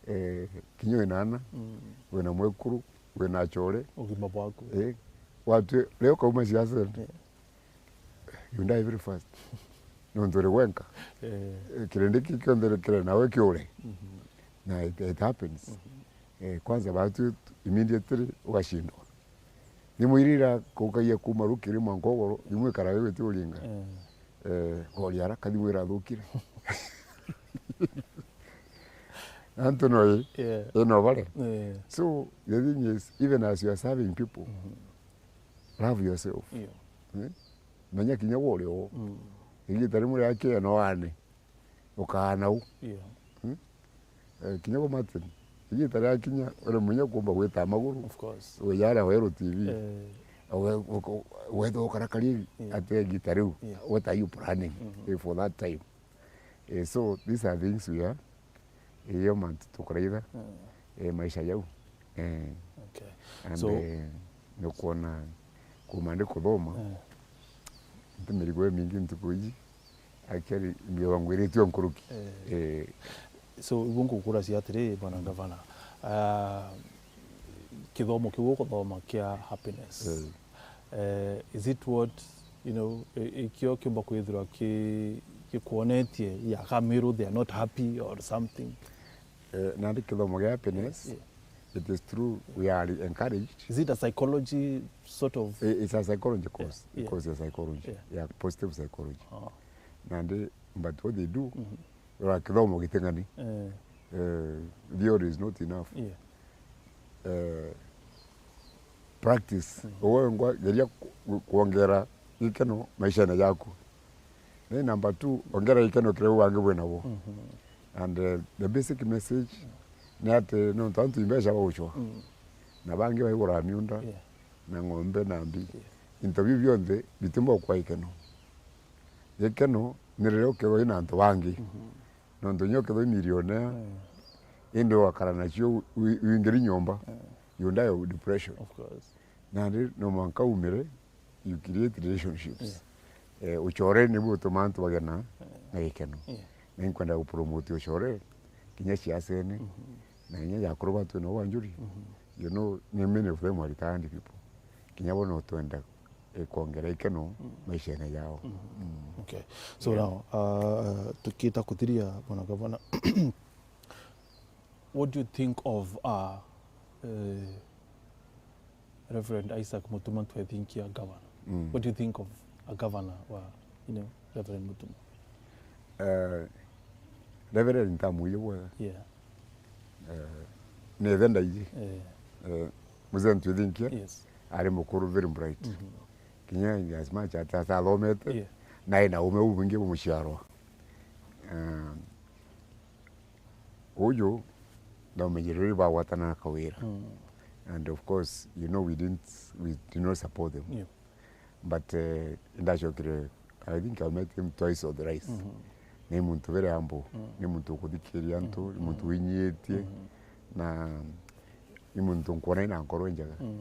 Eh, kinya wina ana, mm, wina mwekuru, wina achore. Ugima bwaku. Eh, watu, leo kauma siasa, yeah, you die very fast. Nontu uri gwenka. Eh. Eh, kirindi ki kionthe kiri nawe kiure. Mhm. Na it, it happens. Mhm. Eh, kwanza batu immediately ugashindwa. Thimu iria irakukagia kuma rukiri mwanka ugoro, thimu ikaraga igwiti uringa. Eh. Eh, kori ara kathi wira thukire. Antu no i, Yeah. i no bare. Yeah. So, the thing is, even as you are serving people, love yourself. Yeah. Eh? Menya kinya we uri o. Mm. Igita rimwe riakinya no ane. Ukaana u. Yeah. Hmm? Eh, kinya gwa Martin, igita riakinya, uri munya kumba gwita maguru. Of course. Ujaria Weru T V. Eh. Uge-, uge-, wethwa ukarakari Yeah. ati igita riu. Yeah. What are you planning, eh, for that time? Eh, so these are things we are, iyo mantu tukuraitha, Mm. eh, maisha jau. Eh. Okay. And, So eh, nukwona kuma ndi kuthoma, Eh. nti mirigo imingi ntuku iji, actually, mbigagwa ngwiritue nkuruki. Eh. Eh. So, ibu ngukuracia atiri, bwana Gavana, ah, kithomo kiu ukuthoma kia happiness, Eh. eh, is it what, you know, i-, ikio kiumba kwithirwa ki-, gikwonetie, ya Kamiru, they are not happy or something? Eh, nandi kithomo gia happiness, Yeah. it is true, we are encouraged. Is it a psychology sort of I-, it's a psychology course, Yeah, yeah. course ya psychology, Yeah. ya positive psychology. Ah. Nandi, but what they do, Mhm. ura kithomo giting'ani. Eh. Eh, theory is not enough. Yeah. Eh, practice. Mhm. Uwe ngwa geria ku-, ku-, kuongera gikeno maishene jaku. Ni number two, ongera gikeno kiria u bangi bwinabo. Mhm. And, eh, the basic message ni ati nontu antu imbeca bagucwa. Mm. Na bangi baigura miunda, Yeah. na ng'ombe na mbi. Yeah. Into biu bionthe bitimba gukwa gikeno. Gikeno ni riria ukethirwa wina antu bangi. Mhm. Nontu inya ukethirwa wi millionaire, Mm. indi ugakara nacio wi-, wingiri nyomba, Mm. you die of depression. Of course. Nandi no mwanka umire, you create relationships. Yeah. Eh, ucore nibu utuma antu bagia na, Mm. na gikeno. Yeah. Na inkwenda gupromote ucore, kinya ciacene, Mhm. na inya jakuru batu na wanjuri. Mhm. You know, ni many of them are retired people. Kinya bo no twenda, eh, kwongera ikeno Mm. maishene yao. Mm. Mm. Okay. So Yeah. now, uh, tukita kuthiria, bwana gavana, what do you think of, uh, uh, Reverend Isaac Mutuma Ntwethinkia governor? Mm. What do you think of a governor wa, you know, Reverend Mutuma? Eh, Reverend ntamuiye bwega. Yeah. Eh, ni ithe ndaiji. Eh. Eh, Mzee Ntwithinkia Yes. ari mukuru, very bright. Mhm. Kinya in as much as atathomete, Yeah. na ena ume bubwingi bumuciarwa. Eh, uju, ndaumenyire ri bagwatana na Kawira. Mm. And of course, you know, we didn't, we did not support them. Yeah. But, eh, ndacokire, I think I met him twice or thrice. Mhm. Ni muntu very humble, Mm. ni muntu ukuthikiria antu, Mm. ni muntu Mm. winyiitie, Mm. na ni muntu nkwona ina nkoro njega. Mm.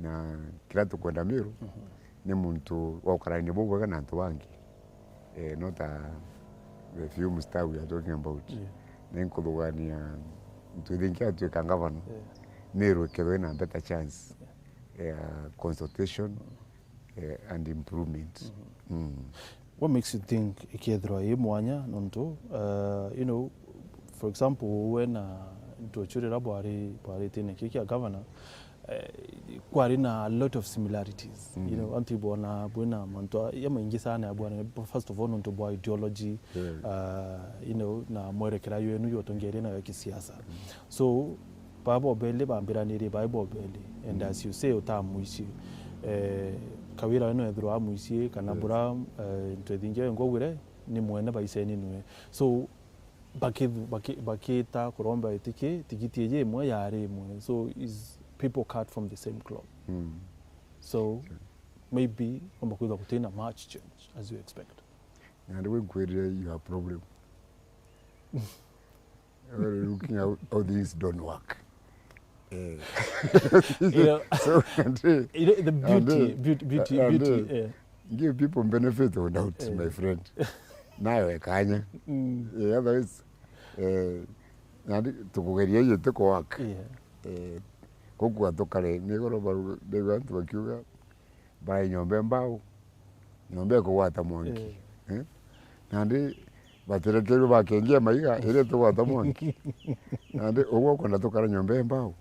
Na kiria tukwenda Miru, Mhm. ni muntu wa ukarania bubwega na antu bangi. Eh, no ta the few mstaa we are talking about. Yeah. Ni nkuthugania Ntwithinkia atuika ngavana. Yeah. Miru ikethirwa ina better chance. Yeah. Ya consultation, Mm. eh, and improvement. Mhm. Mm. What makes you think ikethirwa i mwanya nontu, uh, you know, for example, we na Ntochu riria bwari, bwari gitine kii kia governor, eh, kwari na a lot of similarities. Mm. You know, antu ibwona bwina mantu a-, ya maingi sana ya bwana, first of all, nontu bwa ideology, Yeah. uh, you know, na mwerekera yenu yotongeria nayo kisiasa. Mm. So, baa bobeli bambiranirie bai bobeli, and Mm. as you say, utamwici. Eh, Kawira we no ethirwa amwici, kana Yes. bura, eh, Ntwithinkia we ngwagwire, ni mwene baiceni nwe. So, bakithu-, baki-, bakita kuromba itiki, tigiti iji imwe yari imwe. So, is people cut from the same cloth. Mm. So, Sure. maybe, omba kwithwa gutina much change, as you expect. And we nkwirire you are problem. We're looking how, how things don't work. Eh. You know, So, and, eh, you know, the and, beauty, eh, beauty, beauty, and, beauty, eh, eh. give people benefit of doubt, Eh. my friend. Nayo ekanya. Mm. Eh, otherwise, eh, nandi tukugeria iyo ti ku work. Yeah. Eh, gukua tukare, ni goro baru-, ndegwa antu bakiuga, bara nyomba embao, nyomba ikugwata mwanki. Eh. Eh? Nandi batirekerwe bakengia maiga, iri tugwata mwanki. Nandi ugwe ukwenda tukara nyomba embao?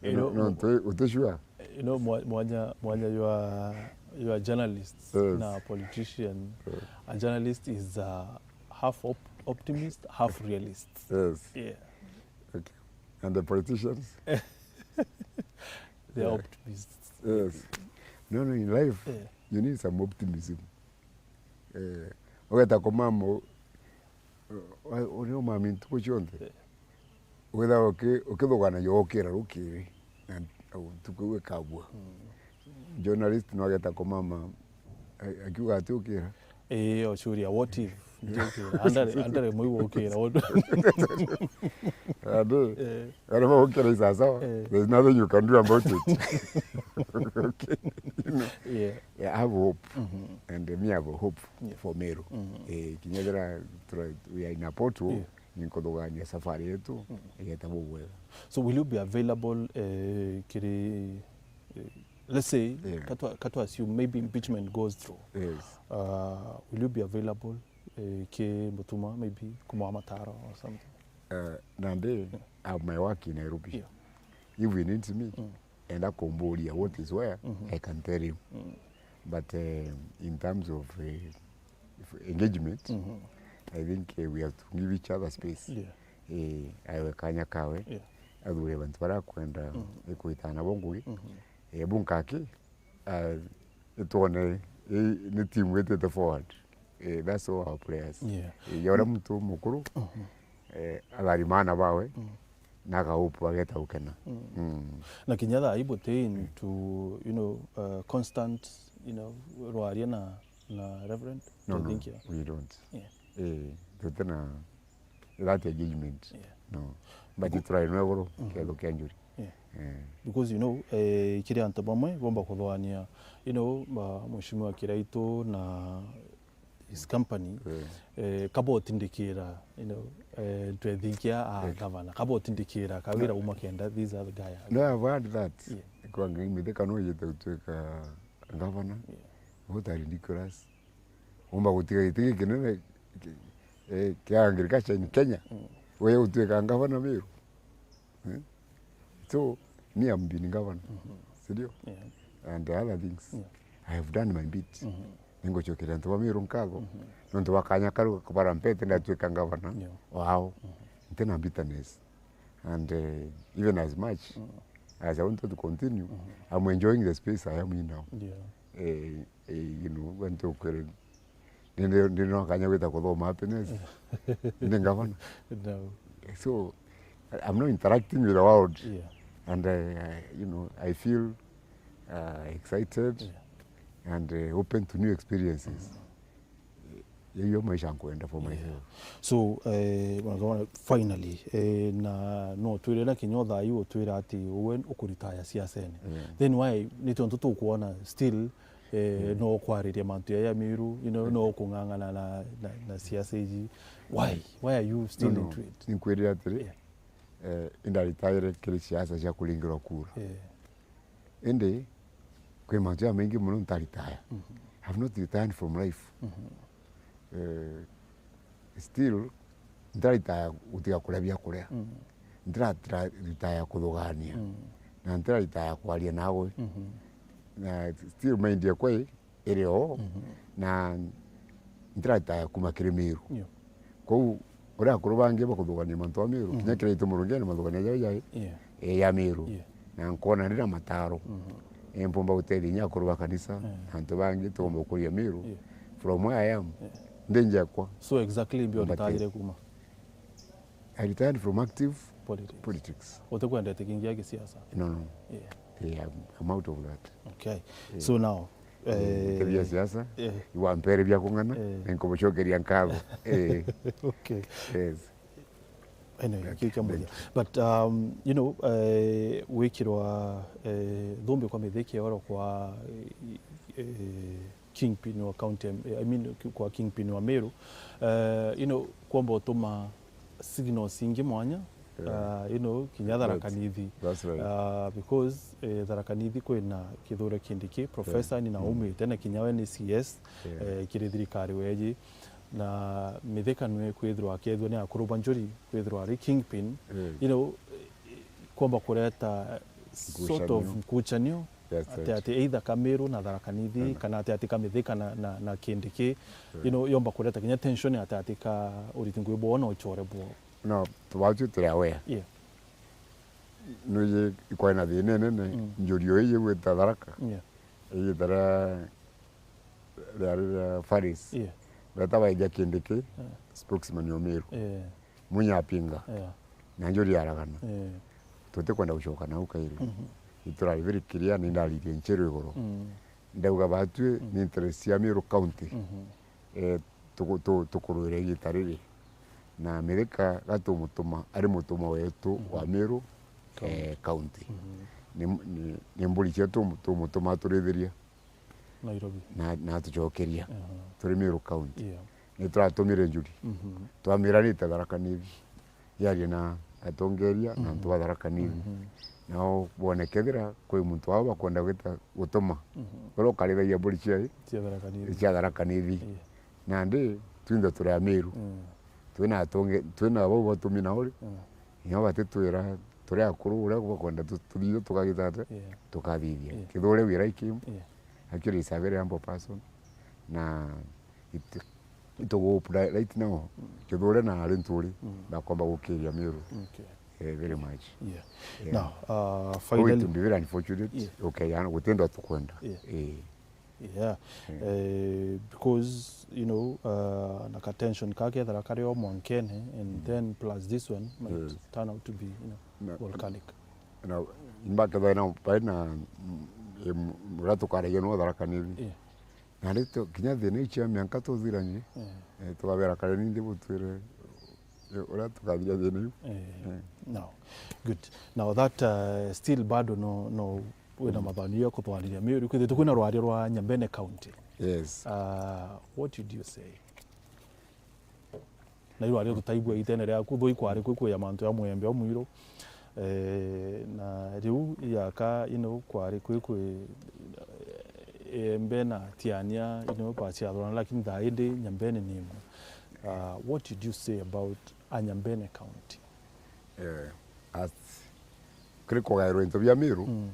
Ino No, no, mu-, ntu uti sure? Ino mwa-, mwanya, mwanya jwa, You are journalists, yes, na politician. Yeah. A journalist is a half op optimist, half realist. Yes. Yeah. Okay. And the politicians? They are, yeah, optimists. Yes. No, no, in life, yeah, you need some optimism. Eh, ugeta kumama u-, u-, uri umami ntuku cionthe. Eh. Withaga uki-, ukithuganagia ukira rukiri, na ntuku iu ikabua. Mm. Journalist no ageta kumama, a-, akiuga ati ukira. Ii, ocuria, what if? Ndio ukira. Andare, andare mwigu ukira. Andi, eh, ari maukira isasawa. Eh. There's nothing you can do about it. Okay. You know? Yeah. Yeah, I have hope. Mm-hmm. And me, I have a hope, yeah, for Meru. Mm-hmm. Eh, kinya thira tura-, we are in a pothole, yeah, ninkuthugania safari yetu, mm, igeta bubwega. So will you be available, eh, kiri, eh, let's say, yeah, katwa, katwa assume maybe impeachment goes through. Yes. Uh, will you be available, eh, ki Mutuma, maybe kumwa mataro or something? Uh, nandi, yeah, I have my work in Nairobi. Yeah. If he needs me, mm, enda kumburia what is where, mm-hmm, I can tell him. Mm. But, uh, in terms of, uh, if engagement, mm-hmm, I think, uh, we have to give each other space. Yeah. Eh, awe kanya kawe, yeah, athure bantu baria akwenda, mm, ikwitana nabo ngugi. Mm-hmm. Eh, bunkaki, uh, itwone, eh, ni timu itite forward. Eh, that's all our players. Yeah. Eh, ya uria muntu mukuru, mm-hmm, eh, atharima aana bawe, mm, na agahope bageta gukena. Mm. Mm. Na kinya thaa ii buti into, you know, uh, constant, you know, rwaria na, na Reverend? No, no, Twethinkia? We don't. Yeah. Eh, tuti na that engagement. Yeah. No. But turainwa iguru, mm-hmm, ketho kia njuri. Yeah. Eh. Because, you know, eh, kiri antu bamwe bomba kuthwania, you know, ma-, Mheshimiwa Kiraitu na his company, eh, kabotindikira, you know, eh, Twethinkia a, eh, governor, kabotindikira kawira uma kenda, these are the guy. No, I've heard that. Yeah. Kwa ngai mithika no yete gutwika governor. Yeah. What a ridiculous. Umba gutiga giti gikinene ki-, eh, kia agriculture in Kenya. Mm. Wewe gutwika governor Meru. Eh? So, me, I'm been governor, mm-hmm, si ndio? Yeah. And the other things, yeah, I have done my bit. Mm-hmm. Ningucokeria antu ba Meru nkatho, mm-hmm, nontu bwa kanya kau barampete ndatwika governor, yeah, wao. Mm-hmm. Ntina bitterness. And, uh, even as much, mm, as I wanted to continue, mm-hmm, I'm enjoying the space I am in now. Yeah. Eh, eh, you know, when to kwere, ndi, ndi, ndi no kanya gwita kuthoma happiness. Ndi ngavana. No. So, I, I'm not interacting with the world. Yeah. And I, I, you know, I feel, uh, excited, yeah, and, uh, open to new experiences. Mm. Iyo maisha nkwenda for myself. Yeah. So, eh, finally, eh, na no twire na kinya thaa ii utwira ati uwe ukuritaya siasene. Yeah. Then why, ni tontu tukwona still, eh, yeah, no kwariria mantu ya, ya Meru, you know, yeah, no kung'ang'ana na, na, na siasa iji? Why? Why are you still, no, no, into it? Ninkwirire atiri, yeah, eh, indaritaire kiri siasa cia kuringirwa kura. Yeah. Indi, kwi mantu jamaingi mono ntaritaya. Mhm. I've not retired from life. Mhm. Eh, still, ntaritaya gutiga kuria biakuria. Mhm. Ntiraritaya kuthugania. Mhm. Na ntiraritaya kwaria nawe. Mhm. Na still mind yakwa i, iri o, mhm, na ntirataya kuma kiri Meru. Yeah. Kou, uria akuru bangi bakuthugania mantu a Meru, mhm, kinya kira itu Murungi ni mathugania jau jai, yeah, eh, ya Meru. Yeah. Na nkona ndina mataro. Mhm. Eh, mpumba gutethia inya akuru ba kanisa, yeah, na antu bangi tugomba gukuria Meru. Yeah. From where I am, yeah, ndi njekwa. So exactly mbio mbatire kuma? I retired from active politics. Politics. Utikwendete kingi ya gisiasa? No, no. Yeah. Yeah, I'm, I'm out of that. Okay. Yeah. So now, eh, eh, siasa, eh, iwampere bia kung'ana, eh, na nkubucokeria nkatho. Eh. Okay. Yes. Anyway, okay, kiu kia muthia. But, um, you know, eh, gwikirwa, eh, thumbi kwa mithiki oro kwa, eh, eh, kingpin wa county, I mean, kwa kingpin wa Meru, eh, you know, kwomba utuma signals ingi mwanya, yeah, uh, you know, kinya Tharaka Nithi. That's right. Uh, because, eh, Tharaka Nithi kwina Kithure Kindiki, professor, yeah, ni na, mm, umite, na kinya we ni C S, yeah, eh, kiri thirikari weji. Na Mithika nwe kwithirwa akethwa ni akuru ba njuri, kwithirwa ari kingpin, yes, you know, kwomba kureta sort of ngucanio, ngucanio Yes, ati, right. Ati either ka Meru na Tharaka Nithi, mm, kana ati, ati ka Mithika na, na, na Kindiki, mm, you know, yomba kureta kinya tension ati, ati ka uriti ngui bwao na uchore bwao. No, tubatu turi aware. Yeah. Nuye ikwai na thina inene, mm, njuri iji gwita Tharaka. Yeah. Iji tara riari ria Faris. Yeah. Beta baija Kindiki, yeah, spokesman o Meru. Yeah. Munya apinga. Yeah. Na njuri aragana. Yeah. Tutikwenda gucoka nau kairi. Mhm. Iturari very clear, ni ndaririe ncheru iguru. Mm. Ndauga batwi, mm, ni interest cia Meru County. Mhm. Eh, tuku-, tu-, tukurwira igita riri. Na Mithika gatumutuma, ari mutumwa wetu, mhm, wa Meru, eh, County. Mhm. Ni, ni, ni mburi cietu tumutuma aturithiria. Nairobi. Na, na atucokeria. Aha. Turi Meru County. Yeah. Ni turatumire njuri. Mhm. Twamiranite Tharaka Nithi. Yarie na atongeria na, mhm, antu ba Tharaka Nithi. Mhm. Nao bone kethira kwi muntu wao bakwenda gwita gutuma. Mhm. Uria ukarithagia mburi cia, cia Tharaka Nithi. Cia Tharaka Nithi. Yeah. Nandi twinthe turi Ameru. Mm. Twina atonge-, twina bau batumi na uri. Mm. Nio batitwira turi akuru uria bakwenda tu-, tuthithie tukagita atia? Yeah. Tukathithia. Yeah. Kithure we like him. Yeah. Actually, is a very humble person. Na it-, itugup right now. Mm. Kithure na ari nturi, mm, bakomba gukiria Meru. Okay. Eh, very much. Yeah. Yeah. Now, uh, oh, finally, it will be very unfortunate. Yeah. Okay, yani, gutenda tukwenda. Yeah. Eh. Yeah. Mm. Eh, because, you know, uh, na ka tension ka kethira kari o mwankene, and, mm, then plus this one might, mm, turn out to be, you know, na, volcanic. Na, imbakethira na, bai na, mm, em, uria tukaragia no Tharaka Nithi. Yeah. Na ri tu, kinya thina iu cia mianka tuthiranie, yeah, eh, tukabera kare nindi butwire, eh, uria tukathiria thina iu. Eh, eh. No. Good. Now that, uh, still bado no, no wina, mm, mathanio ya kuthwariria Meru, kwithirite kwina rwaria rwa Nyambene County. Yes. Uh, what did you say? Na irwaria tutaigua itene riaku, tho ikwari kwi kwiya mantu ya mwembe o mwiru. Eh, na riu yaka ino kwari kwi kwi, eh, embe na tiania ino baciathurana, lakini thaa indi Nyambene ni imwe. Uh, what did you say about a Nyambene County? Eh, as kiri kugairwa into bia Meru, mm,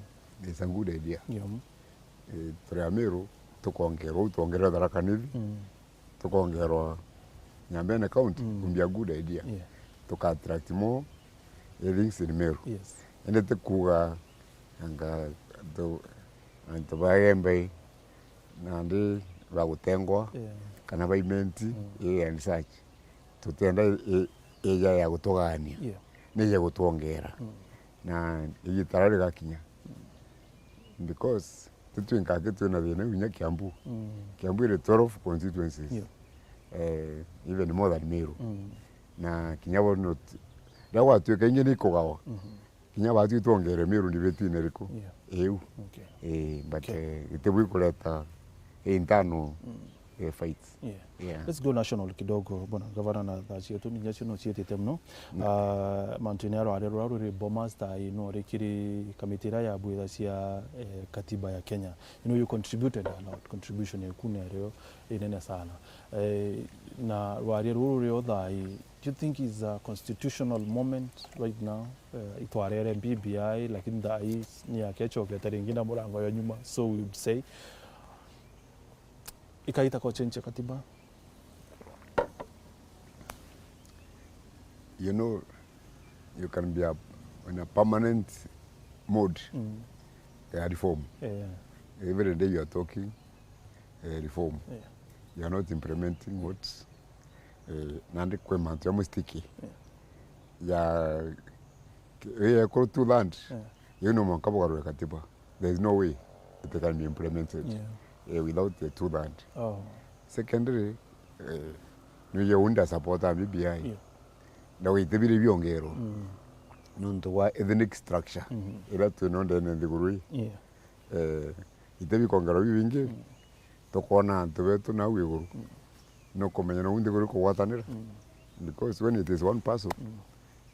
is a good idea. Yeah. Eh, turi Ameru, tukongerwa u, twongerwe Tharaka Nithi, mm, tukongerwa Nyambene County, mm, would be a good idea. Yeah. Tuka attract more, eh, things in Meru. Yes. Indi ti kuuga anga antu, antu ba Embe nandi bagutengwa, yeah, kana ba Imenti, mm, eh, and such. Tutienda i-, i-, ija ya gutugania. Yeah. Ni ija gutwongera. Mm. Na igita riria rigakinya. Mm. Because titwinka aki twina thina iu inya Kiambu. Mm. Kiambu iri twelve constituencies. Yeah. Eh, even more than Meru. Mm. Na kinya bo not, riria gwatuika ingi ni ikugawa. Mhm. Kinya batwi twongere Meru ndibetine riku. Yeah. Iu. Okay. Eh, but, okay, eh, itibu ikureta internal, mm, eh, fights. Yeah. Yeah. Let's go national kidogo, bwana gavana, na thaa cietu ninya cio no cietite muno. Mm. Ah, mantu-ini ya rwaria ruria ruri Bomas, thaa ino ri kiri kamiti iria ya bwitha cia, eh, katiba ya Kenya. You know, you contributed a lot, contribution yaku nerio inene sana. Eh, na rwaria ruru rio thaa ii, do you think is a constitutional moment right now? Eh, itwarere B B I, lakini thaa ii ni yake icokete ringi na murango ya nyuma, so we would say. Ikaita ko change ya katiba? You know, you can be a, in a permanent mode, mm, ya reform. Yeah. Every day you are talking, eh, reform. Yeah. You are not implementing what, eh, nandi kwi mantu ya mistake. Yeah. Ya, ki-, ya kuru two land. Yeah. You know, mwanka bugarure katiba. There is no way it can be implemented, yeah, eh, without the two land. Oh. Secondly, eh, niyo undi supporter B B I. Yeah. Na witibire biongerwa. Mm. Nontu wa ethnic structure, mm-hmm, iria twino ndene nthiguru ii. Yeah. Eh, itebi kongerwa bibingi, mm, tukona antu betu nau iguru. Mm. Nukumenya nau nthiguru ikugwatanira. Mm. Because when it is one person, mm,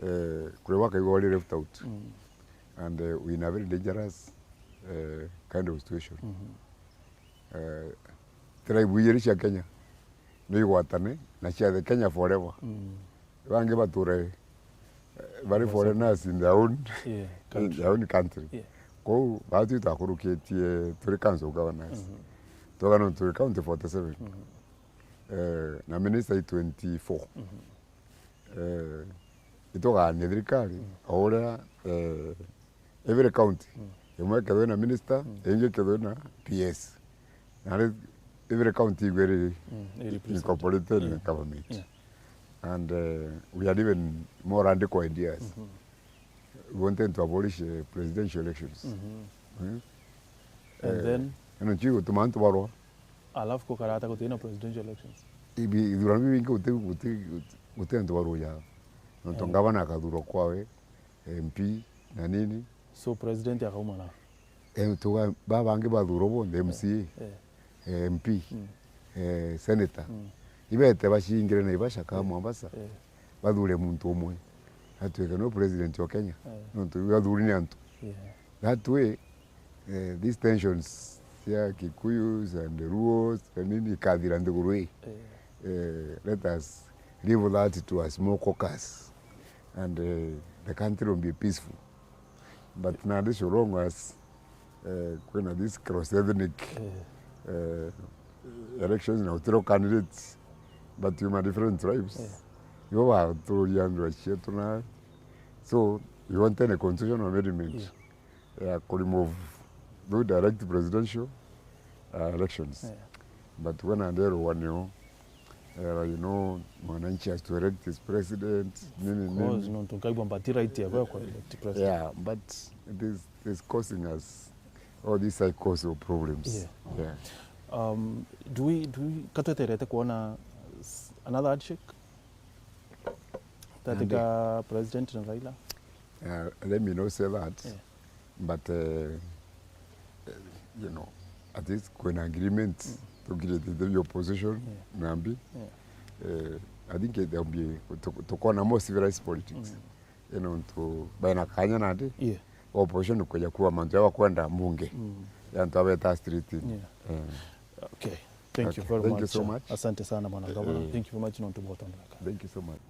eh, kuri bakaigua uri left out. Mm. And, eh, we in a very dangerous, eh, kind of situation. Mm-hmm. Eh, tribe ijiri cia Kenya no igwatane na ciathe Kenya forever. Mm. Bangi bature, eh, bari foreigners in their own, yeah, in their own country. Yeah. Kou, baatwi twakurukitie turi council governors. Mhm. Twauga no turi county forty-seven. Mhm. Eh, na minister i twenty-four. Mhm. Eh, itugania thirikari, mm, o uria, eh, every county, mm, imwe ikethwe na minister, mm, ingi ikethwe na P S. Na ri-, every county igwe ri, mm, iri represented, incorporated in, yeah, government. Yeah. And, eh, we are even more radical ideas. Mhm. We wanted to abolish, eh, presidential elections. Mhm. Mm. And, eh, then? Ino ncio igutuma antu barwa. Alafu kukarata gutina presidential elections. Ibi, ithurano biu bingi guti, guti, guti, guti antu baruja. Nontu, eh, ngavana akathurwa kwawe, M P na nini. So president akauma na? Eh, tuga, ba bangi bathurwa bonthe, eh, M C A, eh, eh, M P, mm, eh, senator. Mm. Ibete bacingire Naivasha ka, eh, Mombasa, eh, bathure muntu umwe atwike no president wa Kenya. Eh. Nontu iu athuri ni antu. Yeah. That way, eh, these tensions cia Kikuyus and the Luos na nini ikathira nthiguru ii. Eh. Eh, let us leave that to a small caucus and, eh, the country will be peaceful. But nandi so long as, eh, kwina this cross ethnic, eh, eh, elections na gutiro candidates, but you are different tribes. Eh. Ibo baturia ndwara cietu na, so we want a constitutional amendment. Yeah. Ya ku remove those direct presidential, uh, elections. Yeah. But when and there one, you know, uh, you know, mwananchi has to elect his president, nini, nini. Of course, no, tukaigua mbati right ya kwa elect president. Yeah, but it is, it is causing us all these psychosocial problems. Yeah. Yeah. Um, do we, do we, katweterete kuona s-, another handshake? Katika President na Raila? Uh, let me not say that. Yeah. But, uh, you know, at least kwina agreement, mm, tugirite the opposition, yeah, nambi. Yeah. Uh, I think there will be, tu-, tukona more civilized politics. Mm. You know, tu, baina kanya nandi, yeah, opposition kuja kuwa mantu ya kwenda mbunge. Mm. Ya antu abeta street. Yeah. Eh. Okay. Thank you, okay, very much. Thank you so much. Asante sana, bwana, eh, gavana. Thank you very much, nontu bwa gutondera kanya. Thank you so much.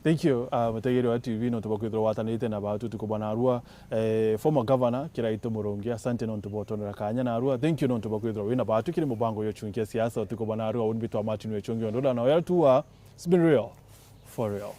Thank you, uh, mutegeri wa T V, nontu bwa kwithirwa watanite na baatu utuku bwa narua. Eh, former governor Kiraitu Murungi, asante nontu bwa gutondera kanya narua. Thank you nontu bwa kwithirwa wina baatu kiri mubango yo chunkia siasa utuku bwa narua. Uni bitwa Martin Wechungi Ondula, na oya tu wa It's been real. For real.